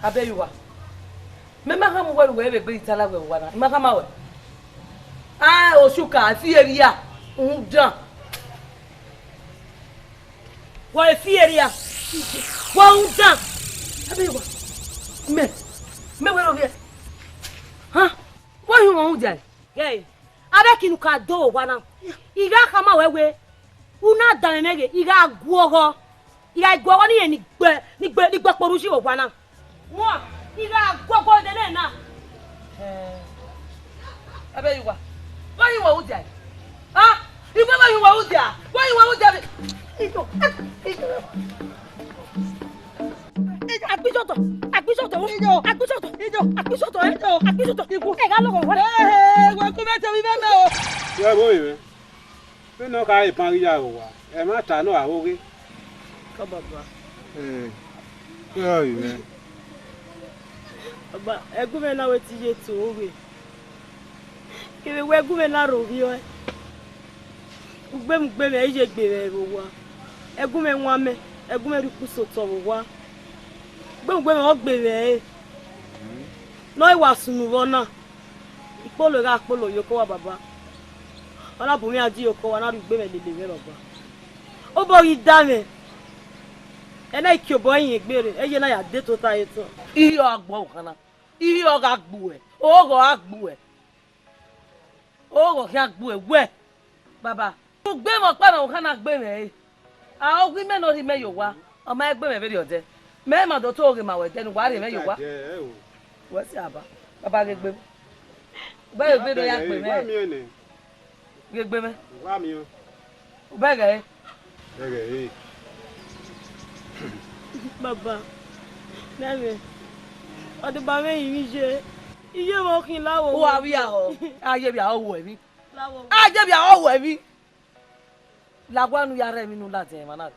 Abẹ ye uwa. Mẹ ma khama uwẹ ne uwẹ vbe egbe Itala wẹ owa na, I ma khama wẹ. A, Osuka, fi erria, u dan. Wa fi erria, wa u dan. Abẹ wa. Mẹ, mẹ wẹ rọ ghiẹ. Ha, wa hi wọn u dia. Gẹ, avbe ẹki ne u ka do owa na, I gha khama wẹ wẹ, u na danmwẹ mwẹ ghe, I gha gu ọghọ. I gha gu ọghọ ne irẹn ni gbe, ni gbe, ni gbe ọkpọrhu usi vbe owa na. Wọn, I gha gu ọghọ ẹdẹ nẹ na. Eh, abẹ ye uwa. Wa ye uwa u dia. Ah, I wẹ wa ye uwa u dia. Wa ye uwa u dia. Ijo, ijo. Agbisọtọ, agbisọtọ, ijo, agbisọtọ, ijo, agbisọtọ, ijo, agbisọtọ. Ikwu. Ẹ gha lọghọ wẹ. Ee, wẹ ku mẹ te vbe mẹ o. Wẹ vbo rre? Vbene ọ kha re ban ghi ya aro owa, ẹmwata ne ọ ra vbe oghe. Ka baba. Ee, ke ọ rre mwẹ. Baba, ẹgu mwẹ na wẹ te I ye to oghe. Kevbe wẹ ẹgu mwẹ na rre ovbiẹ ọe. Ugbemẹ ugbemẹ ẹ i ye gbe mwẹ vbe owa. Ẹgu mwẹ wan mẹ, ẹgu mwẹ rhie ukpu sẹ otọ vbe owa. Ugbemẹ ugbemẹ ọ gbe mwẹ ẹre. Ne ọ i wa sunu vbe ọna. Ikpolo gha kpolo ye okọ uwa baba. Ọ na bu mwẹ a die okọ uwa, na rhie ugbemẹ lele mwẹ baba. Obọ ghi da mwẹ, ẹ na i kie obọ ẹre iyẹn egbe rre, ẹ ye na ya de tota ye tọn. Iye ọ gha gbuẹ ọvbokhan na, iye ọ gha gbuẹ, oghọ gha gbuẹ, oghọ khian gbuẹ wẹ, baba, ugbemẹ ọkpa ne ọvbokhan na gbe mwẹ ẹre. A, ọ ghi mẹ ne ọ rhie mẹ ye owa, ọ ma gbe mwẹ vberriọ dẹ. Mẹ ma do to ghe ma wẹ dẹ ne uwa rhie mwẹ ye owa. Wẹ si aba, baba ghe gbe mwẹ. Uba ghe gbe ne ọ ya gbe mwẹ. Ghe gbe mwẹ. Uwa miẹn. Uba ghe. Ẹghẹ re. Baba, nẹmwẹ, ọ deba mwẹ rinmwian iye, iye mwẹ ọ khin la wo. Uwa vbe ya họ, a ye vbe a họ wẹ emwi. La wo. A ye vbe a họ wẹ emwi. La wa ne u ya rre emwi ne u ladian emwa na.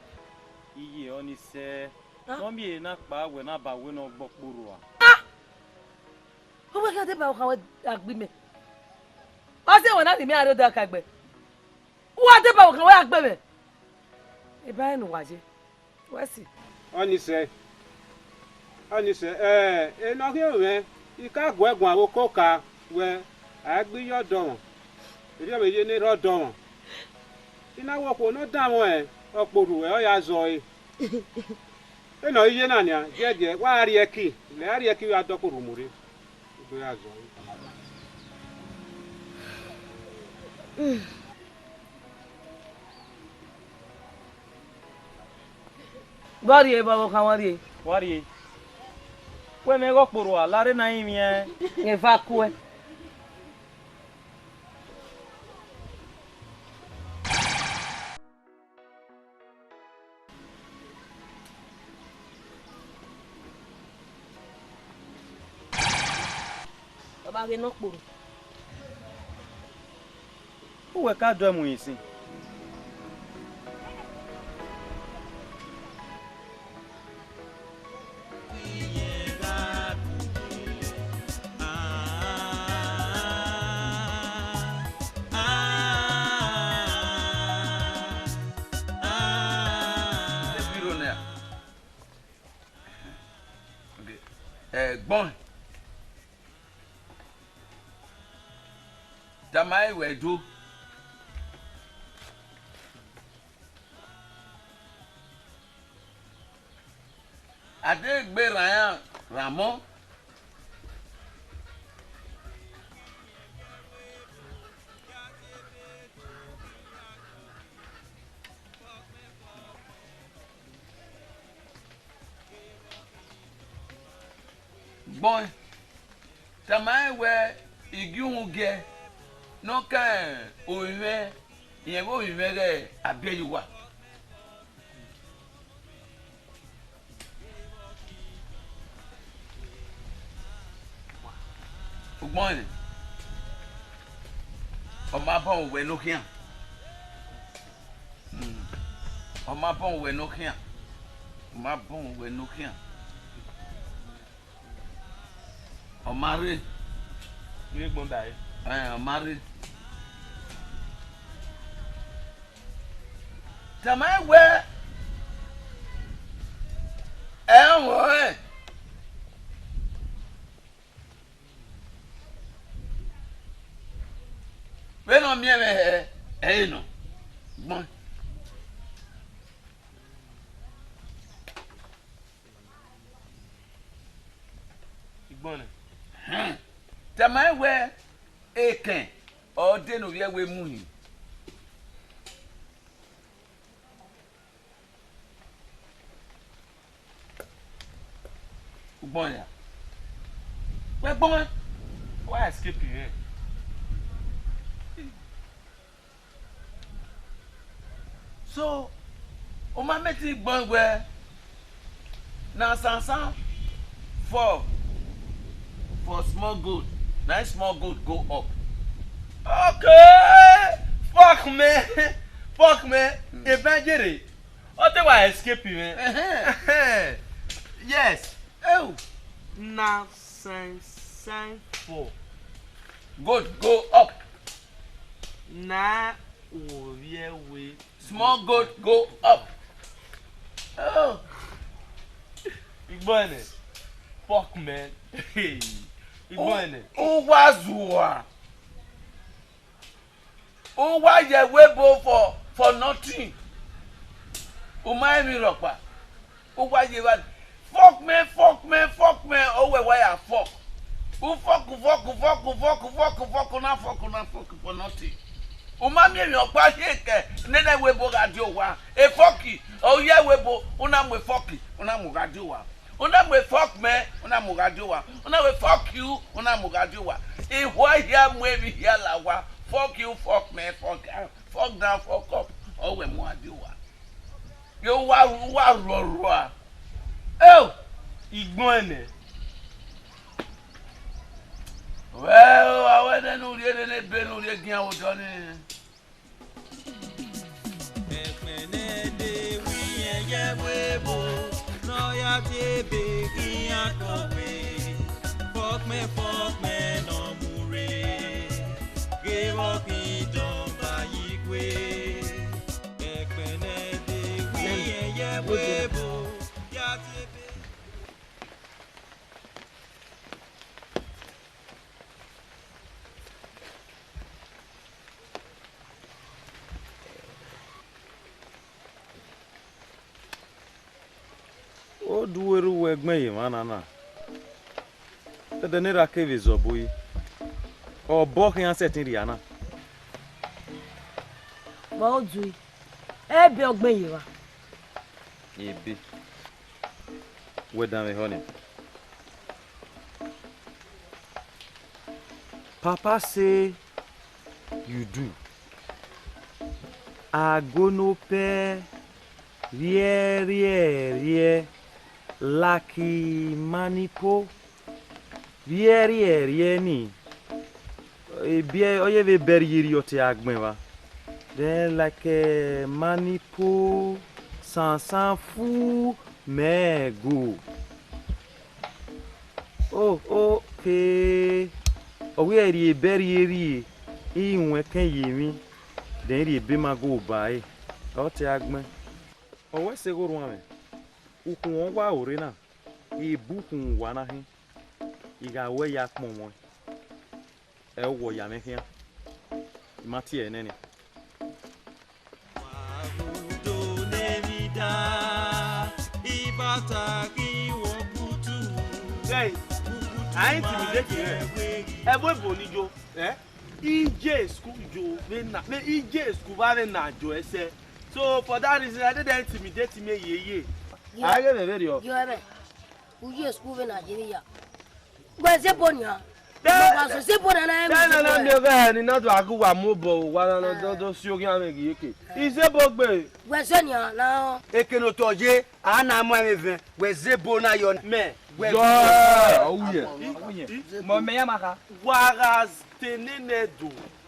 Iye ọ ni sẹ, ah, ne ọ miẹn ehe na kpa wẹ na ba wẹ ne ọ gbe ọkpọ rua. Ah! Ọ wẹ khian deba ọkhan wẹ a gbe imẹ. Ọ sẹ wẹ na rhie imẹ a rrie odẹ ka egbe. U wa deba ọkhan wẹ a gbe mwẹ. Eba rẹn ne uwa ye. Wẹ si. Ọ ni sẹ. Ọ ni sẹ, ẹ, enọ khian mwẹ, I ka guẹ guan vbe oko ka wẹ, a i gbe iye ọdọmwẹ, erriọ vbe iye ne erha ọdọmwẹ. I na wẹ okhuo ne ọ danmwẹ ọkpọ orhu ruẹ, ọ ya zẹ ọre. Enọ iye na nian, giẹgiẹ, wa rrie ẹki, lẹ a rrie ẹki, wa dọ ọkpọ orhu mu rre. Egbe ya zẹ ọre. Vbọ rrie, vbe ọvbokhan wa rrie? Wa rrie. Wẹ mẹ ghe ọkpọ orhu a, la rre ne a rinmwian. Eva kuẹ. Ọ ma ghe ne ọ kporo. Uwẹ ka dọe mu uyin sin. Ẹgbọn, tama ẹre wẹ do. A deghẹ egbe rran iran rhan ọmọ. Gbọẹn, tama rẹn wẹẹ, I gie uhunmwu giẹ ne ọ kan orinmwẹ, rẹn vbe orinmwẹ ghẹ Abiẹyuwa. Ugbọnrẹn, Ọ ma bọ uwẹ ne ọ khian. Hmm. Ọ ma bọ uwẹ ne ọ khian. Ọ ma bọ uwẹ ne ọ khian. Ọ ma rre. Ire gbọn ba ẹre. Ẹ, ọ ma rre. Tama wẹ, ẹ, ọ rẹn. Vbene ọ miẹn mwẹ hẹ, ẹ i nọ. Gbọn. Igbọnẹ. Hẹn. Tama wẹ, ekẹn ọ de ne ovbi ẹvbo mu hin. Ugbọn ya. Wẹ gbọn. Wa escape rẹ. So, u ma mẹ te gbọn wẹ na sansan for, for small goat, na small goat go up. Okay, fuck me, fuck me, evangelist. Ọ te wa escape mwẹ. Ẹhẹn. Yes. Oh. Na sign, sign for. Goat go up. Na wo vbiẹ we. Small goat go up. Oh. Igbọnẹ. Fuck man. Igbọnẹ. U wa zuwa. U wa ye ẹvbo ebo for, for nothing. U ma emwi rhọkpa. U wa ye evba. Fuck me, fuck me, fuck me. Ọ wẹ wa ya fuck. U fuck, fuck, fuck, fuck, fuck, fuck, u na fuck, u na fuck for nothing. U ma miẹn emwi ọkpa hiẹn kẹ nene ẹvbo ebo gha die owa. E fuck, ọ ye ẹvbo ebo, u na mu e fuck, u na mu gha die owa. U na mu e fuck me, u na mu gha die owa. U na mu e fuck you, u na mu gha die owa. Ihua hia mu emwi hia la owa. Fuck you, fuck me, fuck, fuck down, fuck up. Ọ wẹ mu gha die owa. Ye uwa, uwa rhuọrhua. Eo! Igbọnẹ. Wẹ o, a wẹ nene u rhie nene ebe ne u rhie gian odọ ni. Ẹkpẹn ne de wi ẹyẹ vbe ebo, ne ọ ya tie ebe khian kọvbe. Fọkpẹn fọkpẹn ne ọ mu rre, ghe vbe ọ khin dọn ba yi kue. Ẹkpẹn ne de wi ẹyẹ vbe ebo, ya tie ebe. Oduwẹrhu wẹ ẹgbẹn ye emwa na na, ẹdẹ ne erha kevbe zọbo yi, obọ khian sẹtin rhia na. Wa odu, ebe ọgbẹn ye evba. Ebe. Wẹ danmwehọ nian. Papa say you do. Agonopẹ rhiẹrhiẹrhiẹ, laki manipo rhiẹrhiẹrhiẹ ni. Ebiẹ ọ ye vbe bẹrriẹ erriọ te a gbẹn vba. Then like, eh, manipo sansan fu mẹ go. Oh, okay. Ọ wẹ rhie bẹrriẹ erriọ, I wọn ẹkẹn ye emwi, then I rhie ebe ma go ba ẹre. Ọ te a gbẹn. Ọ wẹ sẹ ghe orhuanmwẹ, ukhunmwu ọwa ore na, ebu ukhunmwu uwa na khin, I gha ru ẹre ya kpọnmwẹ. Ẹ wọ ya mwẹ khian, I ma tie ẹre nẹ nian. Hey, I intimidate rẹ. Ẹvbo ebo ne I yo, eh? I je school yo vbe na, me I je school vbe avbe na jọ ẹsẹ. So for that reason, I dey intimidate me yeye. A ghe vbe vberriọ. Yo, ẹmwẹ. U ye school vbe na ye vbe ya. Wẹ zẹ ebo nian. Te- Mo wa zẹ ebo na na Te na na miẹn ọghẹe ni na do a gu wa mu obọ, wa na na do, do si oghian mwẹ ghi eke. I zẹ ebo gbe. Wẹ zẹ nian na. Eke ne otọ ye, a na mu ẹmwẹ vẹn, wẹ zẹ ebo na yọ mẹ. Wẹ Yọ, uye. Mọ mẹ ya ma kha. Wa gha te nene do.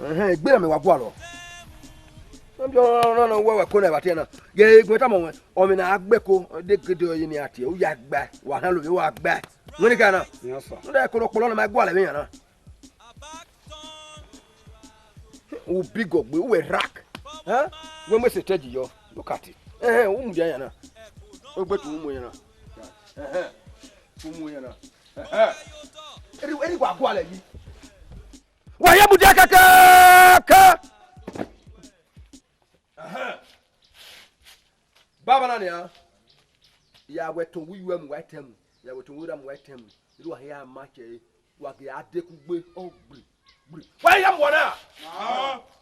Ẹhẹn, egbe na mẹ wa gualọ. Ọna wẹ wẹ ko na vbe atiẹ na. Ye egbẹn tama wẹ, ọmwẹ na gbe ko, de gede ọye ni a tie, u ya gba, wa han lo, wa gba. Wẹ ni ka na. Yes, sir. Nda ko ro kpolo na ma gualọ vbe yan na. U big ogbe, u wẹ rak. Eh? Wẹ mu stage yọ, look at it. Ẹhẹn, u mu ya yan na. Ogbe tu u mu yan na. Ẹhẹn. U mu yan na. Ẹhẹn. Eri, eri wa gualọ yi. Wa ya mudia kẹkẹkẹ. Ẹhẹn. Baba na nian, ya wẹ to wi yu mu wa tẹn mu, ya wẹ to wi ra mu wa tẹn mu, iru wa hia ma che, wa ghi a de kugbe, ọ gbri, gbri. Wa ya mu na.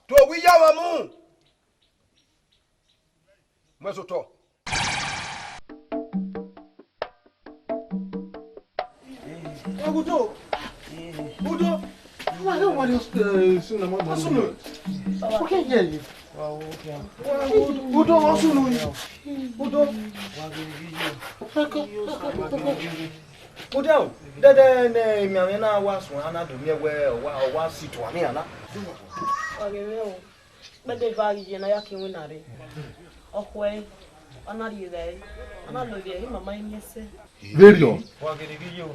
To wi ya wẹ mu. Mu eso tọ. Udo. Udo. Why you want to, uh, soon, I'm not Osunu. Okay, yeah. Udo, Osunu. Udo. Udo. Dede ne imianmwẹ na wa suẹn, a na do miẹn wẹ ọ wa, ọ wa si tuan ni ana. Wa ghe mwẹ o. Kpẹdẹ eva ghi ye ne a ya ke iwinna rre. Ọ khuẹe, ọ na rhie rae, ọ na lovbiẹ, emama i miẹn sẹ. Vberriọ. Wa gele ghi yo.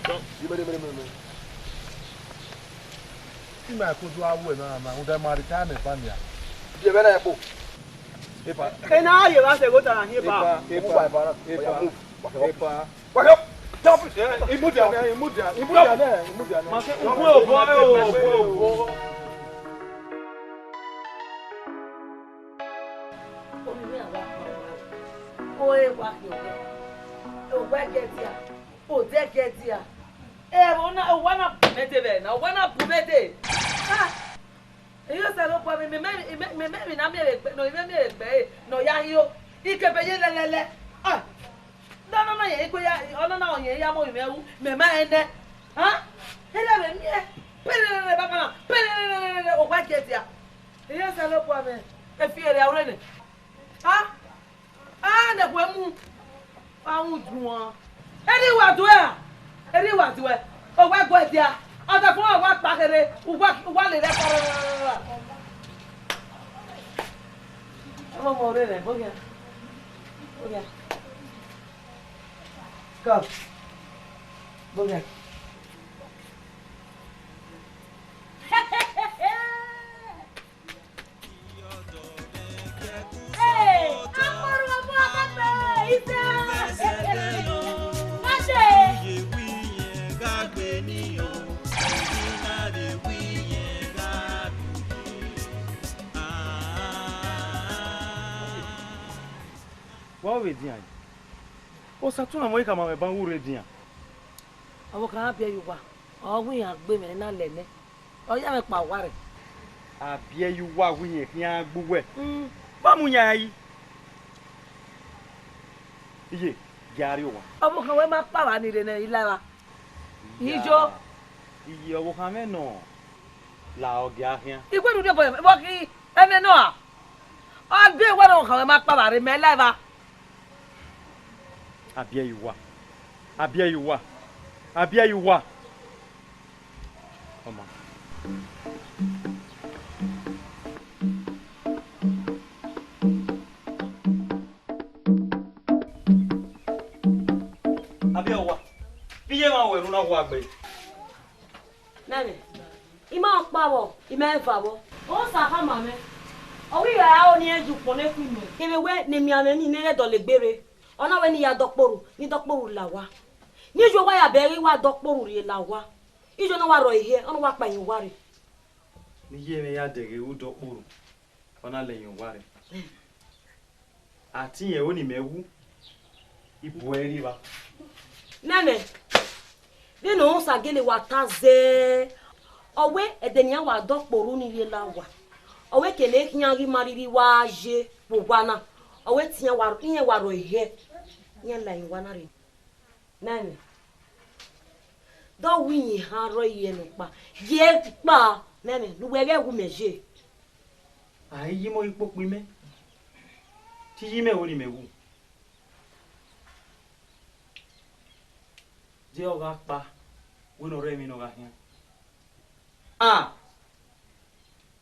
Imẹ, imẹ, imẹ, imẹ. Ima ẹko do a wẹ na, na, rhunmwuda ima rhie ta mẹ ba nia. Biẹ mwẹ na ẹkpo. Epa. Ena a ye vba sẹ gota na hin epa. Epa, epa, epa, epa. Wa kẹ, jump. Eh, imudia nẹ, imudia, imudia nẹ, imudia nẹ. Ma kẹ, ugbẹn obọ, eh, ugbẹn obọ. Omi mwẹ a wa kpa owa. O e wa khin owa. Owa ẹgẹdia. O de ẹgẹdia. Ẹvbo na, owa na bu mwẹ dee vbe na, owa na bu mwẹ dee. Ah! Eyo Osanobua, mẹ, mẹ, mẹ, mẹ, mẹ, mẹ na miẹn vbe egbe, ne ọ i mwẹ miẹn vbe egbe ẹre, ne ọ ya hio. Ikebe ye lẹlẹlẹ. Ah! Nọ, nọ, nọ, yẹn ikpe ya, ọnọna ọ yẹn ya mu ovbi mwẹ ru, mẹ ma rẹn nẹ. Ah! Erha vbe miẹn. Pẹrẹrẹrẹ, baba na. Pẹrẹrẹrẹ, owa ẹgẹdia. Eyo Osanobua mwẹ. Efi erriọ ure nẹ. Ah! Ah, ne ẹkhuẹ mu, a mu juan. Erha I wa duẹ ra? Erha I wa duẹ? Owa ẹgẹdia. Ọdafẹn wa kpa kherhe, uwa, uwa le rẹ kọrọrọrọrọ. Ọmọ, ọmọ rẹ rẹ, boghian. Boghian. Come. Boghian. Wa vbe dian? Osa tuna mọ ikhama mwẹ ban wu rre dian. Ọvbokhan a biẹ ye uwa, ọ wu iran gbe mwẹ ne na lẹ nẹ. Ọ ya mwẹ kpa owa rẹ. A biẹ ye uwa wẹ irẹn khian gbe uwẹ. Mm. Vbọ mu yan yi? Iye, gie a rrie owa. Ọvbokhan wẹ ma kpa vba ni rre nẹ, I la evba. Ijo. Iye, ọvbokhan mwẹ nọ la ọ gie a khian. I wẹ ne u rhie obọ vbọ khin. Ẹmwẹ nọ a? Ọ biẹ wẹ ne ọvbokhan wẹ ma kpa vba rre, mẹ la evba. A biẹ ye uwa. A biẹ ye uwa. A biẹ ye uwa. Ọma. A biẹ uwa. Vbe iye mwa wẹ ne u na wa gbe? Nene, I ma kpa vbọ, I ma eva vbọ. Osa khama mwẹ. Ọ wẹ I gha ro ne irẹn ye ukpọn ne khuinnọ. Kevbe wẹ ne emianmwẹ ni ne ghẹ dọlegbe rre, ọ na wẹ ne I ya dọkporu, ne I dọkporu la owa. Ne iye uwa ya bẹghe, I wa dọkporu rhie la owa. Iye ne ọ wa rrọọ ehia, ọ na wa kpa ẹre owa rre. Ne iye mwẹ ya dẹghe ru dọkporu, ọ na la ẹre owa rre. A tie irẹn ro ne imẹ wu, I bu ẹre rri evba. Nene, vbene Osa gele wa ta zẹẹ, ọ wẹ ẹdẹ ne iran wa dọkporu ni rhie la owa, ọ wẹ kene khian ghi ma rhirhi wa ye vbe owa na, ọ wẹ te iran wa, irẹn wa rrọọ ehia, iran la ẹre owa na rre. Nene, dọ wẹ irẹn ha rrọọ ehia nọkpa, ye kpa, nene, ne uwẹ ghẹ wu mẹ ye. A i yi imẹ ọre ikpokpo imẹ, te I yi imẹ ro ne imẹ wu. De ọ gha kpa, wẹ ne ọ rre emwi ne ọ gha khian? A!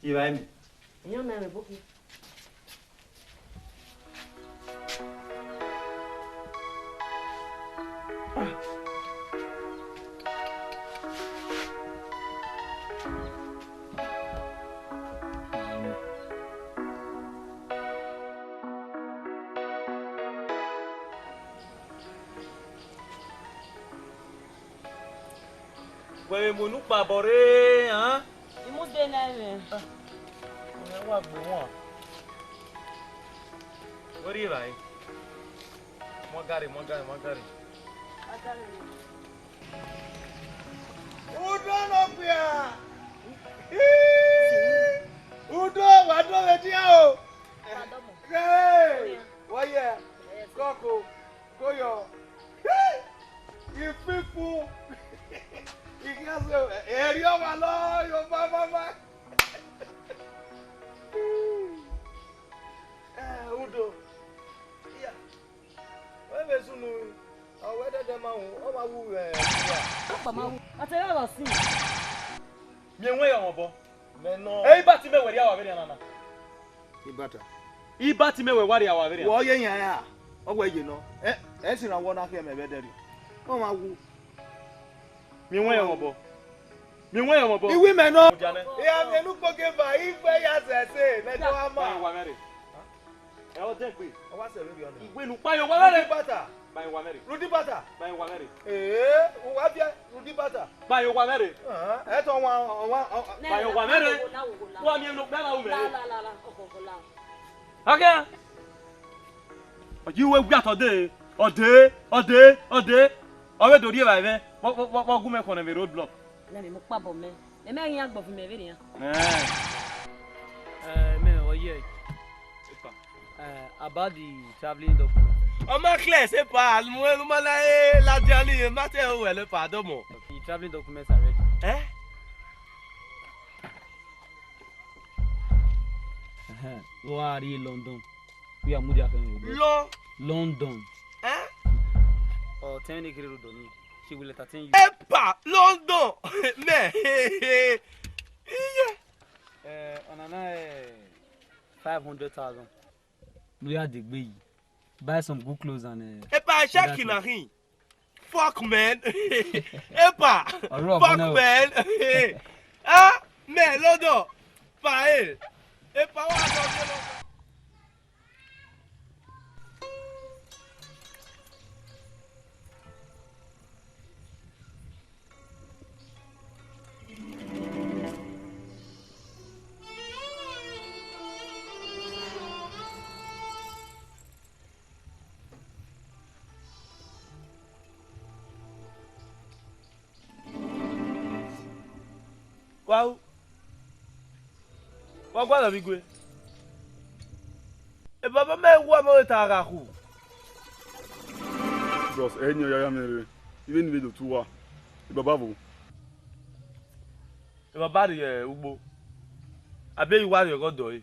Evba imẹ. Iran na ẹmwẹ bọkhian. Wẹ vbe mu unu kpabọ rre, an? I mu de nẹ mwẹ. Ọnrẹn wa gbe wan. Wẹ rri evbare. Mu gare, mu gare, mu gare. Udo ne okpia. Udo, wa do vbe dia o. Hey, wọ yẹ, kọko, koyọ. Ififu. Ikhian so, eri ọmwa lọ, yo, ma, ma, ma. Eh, Udo. Iya. Wẹ vbe sunu, ọ wẹ dẹdẹ ma wu, ọ ma wu vbe uwa. Ọkpa ma wu. Ọtẹn rẹ lọ sin. Miẹn wẹ ya mwẹ obọ. Mẹ nọ. Ẹ, ibati mẹ wẹ rhia wa vberrian nana. Ibata. Ibati mẹ wẹ wa rhia wa vberrian. Wẹ ọ ye yan ya. Ọ wẹ ye nọ. Ẹ, ẹ sirra wọ na khian mẹ vbe ẹdẹrriọ. Ọ ma wu. Mi wẹn ọmọ bọ. Mi wẹn ọmọ bọ. Iwi mẹ nọ. Mo dia nẹ. Iya mi enu kpoke ba igbe ya sẹse mẹ do ama. Ba wa mẹ re. Ẹ ọ dẹn gbe. Ọ wa sẹ vbe rhiọ nẹ. Iwe nu pa yo wa mẹ re. Rudi bata. Ba yo wa mẹ re. Rudi bata. Ba yo wa mẹ re. Ee, u wa biẹ rudi bata. Ba yo wa mẹ re. Ẹ tọ wa wa. Ba yo wa mẹ re. Wa mi enu gbe na u mẹ re. Akia. Ọ ji wẹ wiatọ dee, ọ dee, ọ dee, ọ dee. Ọ vbe do rhie evbare mwẹ, vbe, vbe, vbe, vbe gu mẹ khọn vbe road block. Nẹ mẹ mu kpabọ mẹ. Mẹ mẹ ghi yan gbọvun mẹ vberriọ. Ẹn. Eh, mẹ, ọ ye. Epa. Eh, about the traveling document. Ọ ma clear, sẹ epa, mu ẹnu ma na, eh, ladian ni, ma te o wẹ lẹ epa, dọmọ. The traveling documents are ready. Eh? Ẹhẹn, wa rrie London. Wẹ a mudia kẹ mwẹ. Lọ. London. Eh? Ọ tẹn ne kere ro dọ ni. She will entertain you. Epa, London. Mẹ. Iye. Eh, ọna na, eh, five hundred thousand. No ya degbe yi. Buy some good clothes and, eh, epa, check na hin. Fuck, man. Epa. Ọ̀rọ̀ ọ̀bọ fuck, náà o. Man. Ah, man, London. Pa, eh. Epa, wa sọ pé London. Wa ru, wa gualọ vbe igue. Baba mẹ wa mẹ ta gha khu. Bros, ẹ ni ọ ya ya mẹ rre. Ivbe ni vbe do tu uwa. Baba vo. Baba rrie ugbo. Abe i wa rrie ọghe ọdọ ẹre.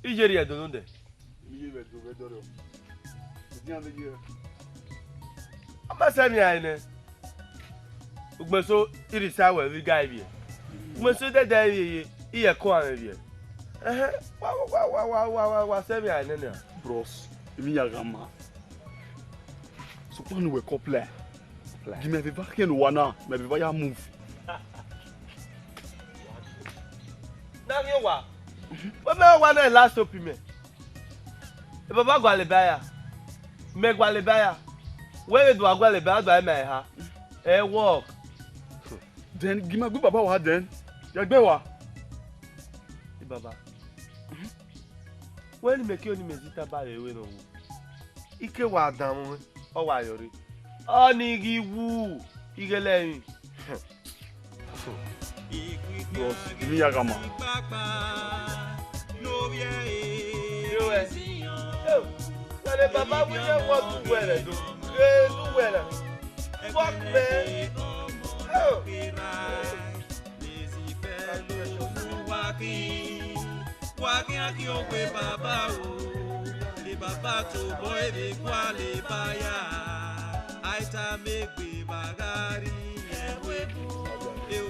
Iye rrie ẹdẹ nodẹ. Iye vbe ẹdẹ vbe ẹdẹ rọ. Edian vbe iye. Ọ ma sẹ emwi a nẹ. Ugbẹn eso, I rhie sa wẹ vbe I ga ivbiẹ. Ugbẹn eso dẹdẹ ivbiẹ ye, I ye ẹko amwẹ ivbiẹ. Ẹhẹn, wa, wa, wa sẹ emwi a nẹ nia. Bros, emwi ya gha ma. Sokpan ne uwẹ kọ plan. Plan. Gi mẹ vbe eva khian ne uwa na, mẹ vbe eva ya move. Na ghi owa. Wẹ mẹ wa na last hope mẹ. E baba gualọ eba ya. Mẹ gualọ eba ya. Wẹ vbe do a gualọ eba, do a ma eha. Ẹ work. Then gi ma gu baba wa then. Ya gbe wa. E baba. Wẹ ne mẹ ke oni mẹ zita ba vbe wẹ nọ wo. I ke wa danmwẹ, ọ wa yọ rre. Ọnii ghi wu ighele ẹrinmwi. Bros, emwi ya gha ma. Yo, eh. Yo, wẹrẹ baba wẹ iye wọ du wẹrẹ do. Ye du wẹrẹ. Fuck, man. Yo. Wa khian khian ogbe baba o, e baba tobọ ere gualọ eba ya, a i tama egbe ma gha rri ẹvbo ebo, e o.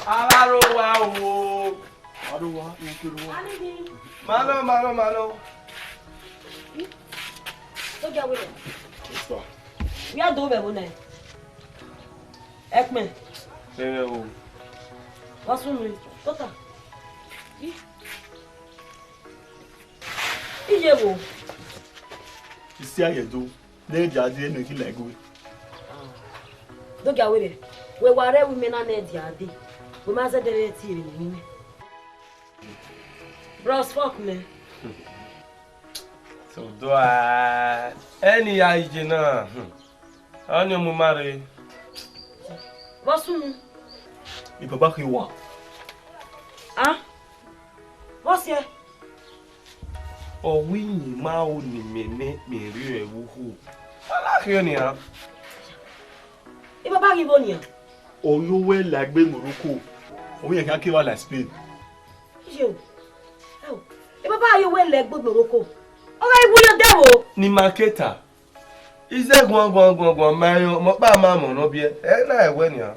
Avbe aro wa o. Aro wa, aro wa. Ma nọ, ma nọ, ma nọ. Ogia wele. Yes, sir. Wia do vbe ẹvbo nẹ? Ẹkpẹn. Ẹmwẹ o. Wa sunu, tota. Iye wo? Isi a ye do, ne dia de ne ki lẹgue. Dogia wele, wẹ wa rre ẹvbo imẹ na ne dia de, wẹ ma zẹdẹ rre ẹtin rre ne imẹ. Bros, fuck, man. So do a ẹni ya ije na. Hmm. Ọni ọ mu ma rre. Vbọ sunu? I baba khin wa. Ah? Vbọ siẹ? Ọ wẹ iyẹn ma ro ne imẹ nẹ, mẹ rri ẹvbo ho. Ọ na khian nian. I baba ghi vbo nian? Ọ yo wẹ la egbe Morocco. Ọ wẹ iyẹn khian ke wa la Spain. Iye o. Ẹ o. I baba yo wẹ la egbe Morocco. Ọ gha wu yo dẹ o. Ni ma keta. Ize guan guan guan guan ma yan, mọ kpa ma mọ nọ biẹ. Ẹ na ẹwẹ nian.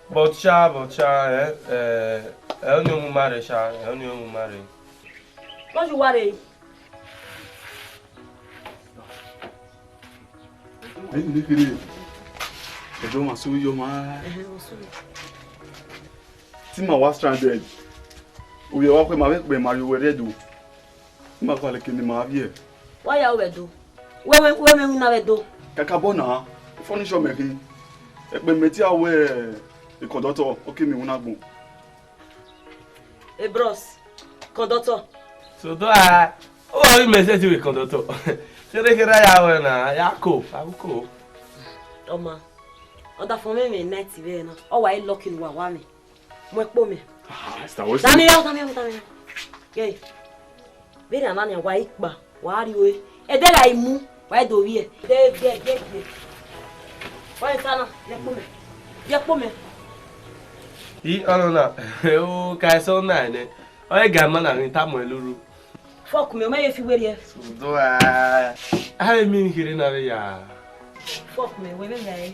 But sha, but sha, ẹ, ẹ, ẹ, ọni ọ mu ma rre sha, ẹ, ọni ọ mu ma rre. Vbọ yu uwa rre? Ẹ ne kherhe, ẹdẹ ọmwa sẹ ovbi yọ ma. Ẹhẹn, ọ sẹ ovbi. Te ima wa stranded. Ovbi ẹre wa khuẹ, ma vbe kpẹ ma rrie owẹ rre Ẹdo. Ima gualọ eke ne ima vbiẹ. Wa ya ru vbe Ẹdo. Wẹ mwẹ, wẹ mwẹ winna vbe Ẹdo. Kakabọ na, furniture mẹ khin. Ẹkpẹ mẹ te ya wẹ kọndọktọ, ọ ke miẹn winna agbọn. E bros, kọndọktọ. So do a, o wa ru mẹ sẹtin vbe kọndọktọ. Kherhe kherhe a ya wẹ na, ya ko, a ko. Ọma, ọdafẹn mwẹ mwẹ night vbe na, ọ wa i lucky ne uwa wa mwẹ. Mu ẹkpo mẹ. Ah, Esther, what's Daniel, Daniel, Daniel. Gay. Vbene a na nia wa ikpa, wa rrie ore. Ẹdẹ gha i mu, wa i do vbiẹ. De, de, de, de. Wa i sa na, ye ẹkpo mẹ. Ye ẹkpo mẹ. I ọnọ na, o ka ẹsọ na nẹ. Ọ i ga ma na ghi tama ẹn lurhu. Fuck me, ọ ma ye fi werriẹ. Do a, a vbe miẹn emwi kherhe na vbe ya. Fuck me, wẹ vbe ya ẹre.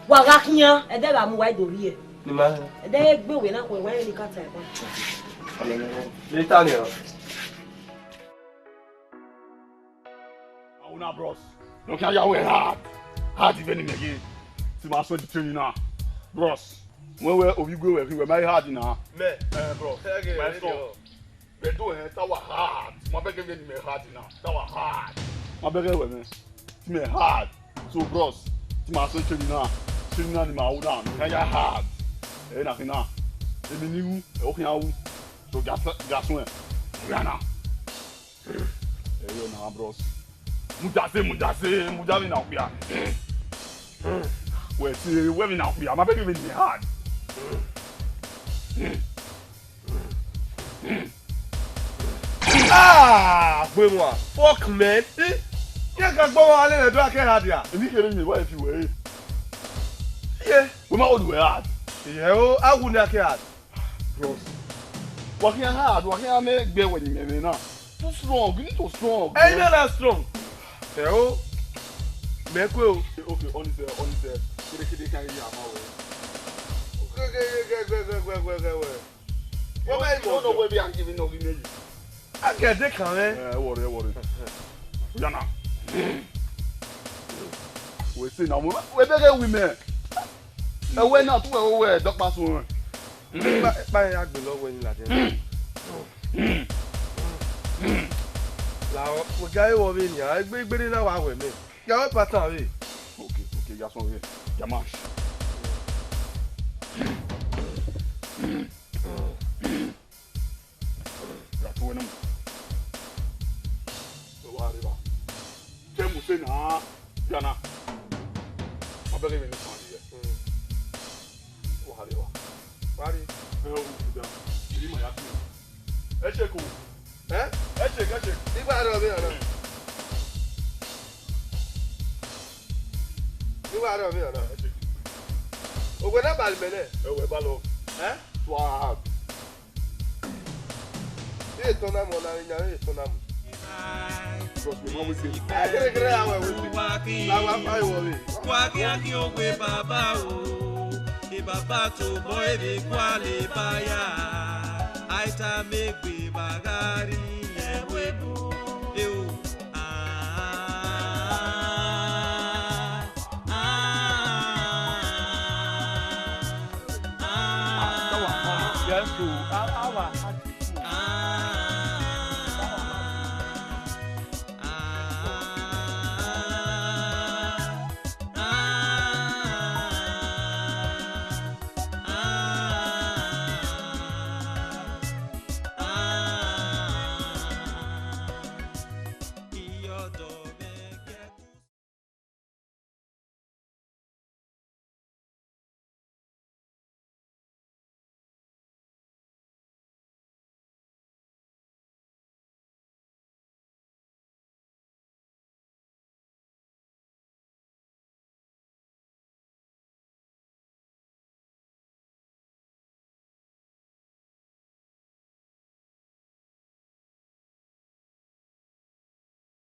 Wa gha khian, ẹdẹ gha mu wa i do vbiẹ. Ni ma. Ẹdẹ gbe wẹ na khuẹ, wa i ni ka ta ẹkpa. Later ni ọ. Awuna bros. No can ya we hard. Hard even me again. Ti ma so di training na. Bros. Wẹ wẹ ovbi igue wẹ khin wẹ ma hard na. Mẹ, eh, bro. My son. Vbe do hẹn ta wa hard. Ma bẹgẹ vbene imẹ hard na. Ta wa hard. Ma bẹgẹ wẹ mẹ. Ti mẹ hard. So bros, ti ma so training na. Training na ni ma ru na. Mẹ ya hard. Ẹ na khin na. Emi ni ru, ẹ o khian ru. So ga sa-, ga suẹn. Rihanna. Ẹ yo na bros. Mudia se, mudia se, mudia vbe na okpia. Wẹ se, wẹ vbe na okpia. Ma bẹgẹ vbene imẹ hard. Ah, gbe mwa. Fuck, man. Eh? Ye ka gbọ wa le do ake hard ya. Emi kere ni wa fi we. Ye. We ma odu we hard. Ye o, awu ni ake hard. Bros. Wa khian hard, wa khian mẹ gbe we ni mẹ na. Too strong, you need to strong. Ẹ na na strong. Ẹ o. Mẹ kue o. Okay, honest, honest. Kede kede kan ya ma we. Okay, okay, okay, okay, okay, okay, okay. Wọ́n bẹ́ẹ̀ mọ̀ ọ́nà wẹ́ẹ́ bí a ń kiri náà rí méjì. A kẹ̀ dé kàn rẹ́. Ẹ wọ̀ rẹ̀, ẹ wọ̀ rẹ̀. Yana. Wẹ́ẹ́ sè náà, wẹ́ẹ́ bẹ́ẹ̀ kẹ́ wí mẹ́. Ẹ wẹ́ẹ́ náà tún wẹ̀ wẹ́ẹ́ dọ́gba sun rẹ̀. Ẹkpa, ẹkpa yẹn ya gbele ọwọ́ ẹyin ladian. La ọ, wẹ ga ẹre vbe nian, egbe, egbe ne na wa wẹ mẹ. Ya wẹ patan vbe. Okay, okay, ya sọn vbe. Ya ma. Ya tu wẹ na. Wa re ba. Ke mu se na. Ya na. Ma bẹghe vbe ne san ye. Wa re wa. Wa re. Ẹ o, da. Iri ma ya tu. Ẹ check o. Ẹ? Ẹ check, ẹ check. Igba rẹ ọmọ na. Igba rẹ ọmọ na. Ẹ check. Ogbe na bali mẹ nẹ. Ẹ wẹ ba lọ. Ẹ? Tua. Ẹ tọ na mọ na, ẹ nya ẹ tọ na mọ. Trust me, ma wẹ se. Ẹ kere kere ya wẹ wẹ se. La wa fa iwọ vbe. Wa ghi a ghi ogbe baba o, e baba tobọ ebe gualọ ba ya, a i ta mu egbe ba gha rri ẹvbo ebo, e o, ah, ah, ah, ah. Yes o, a, a wa.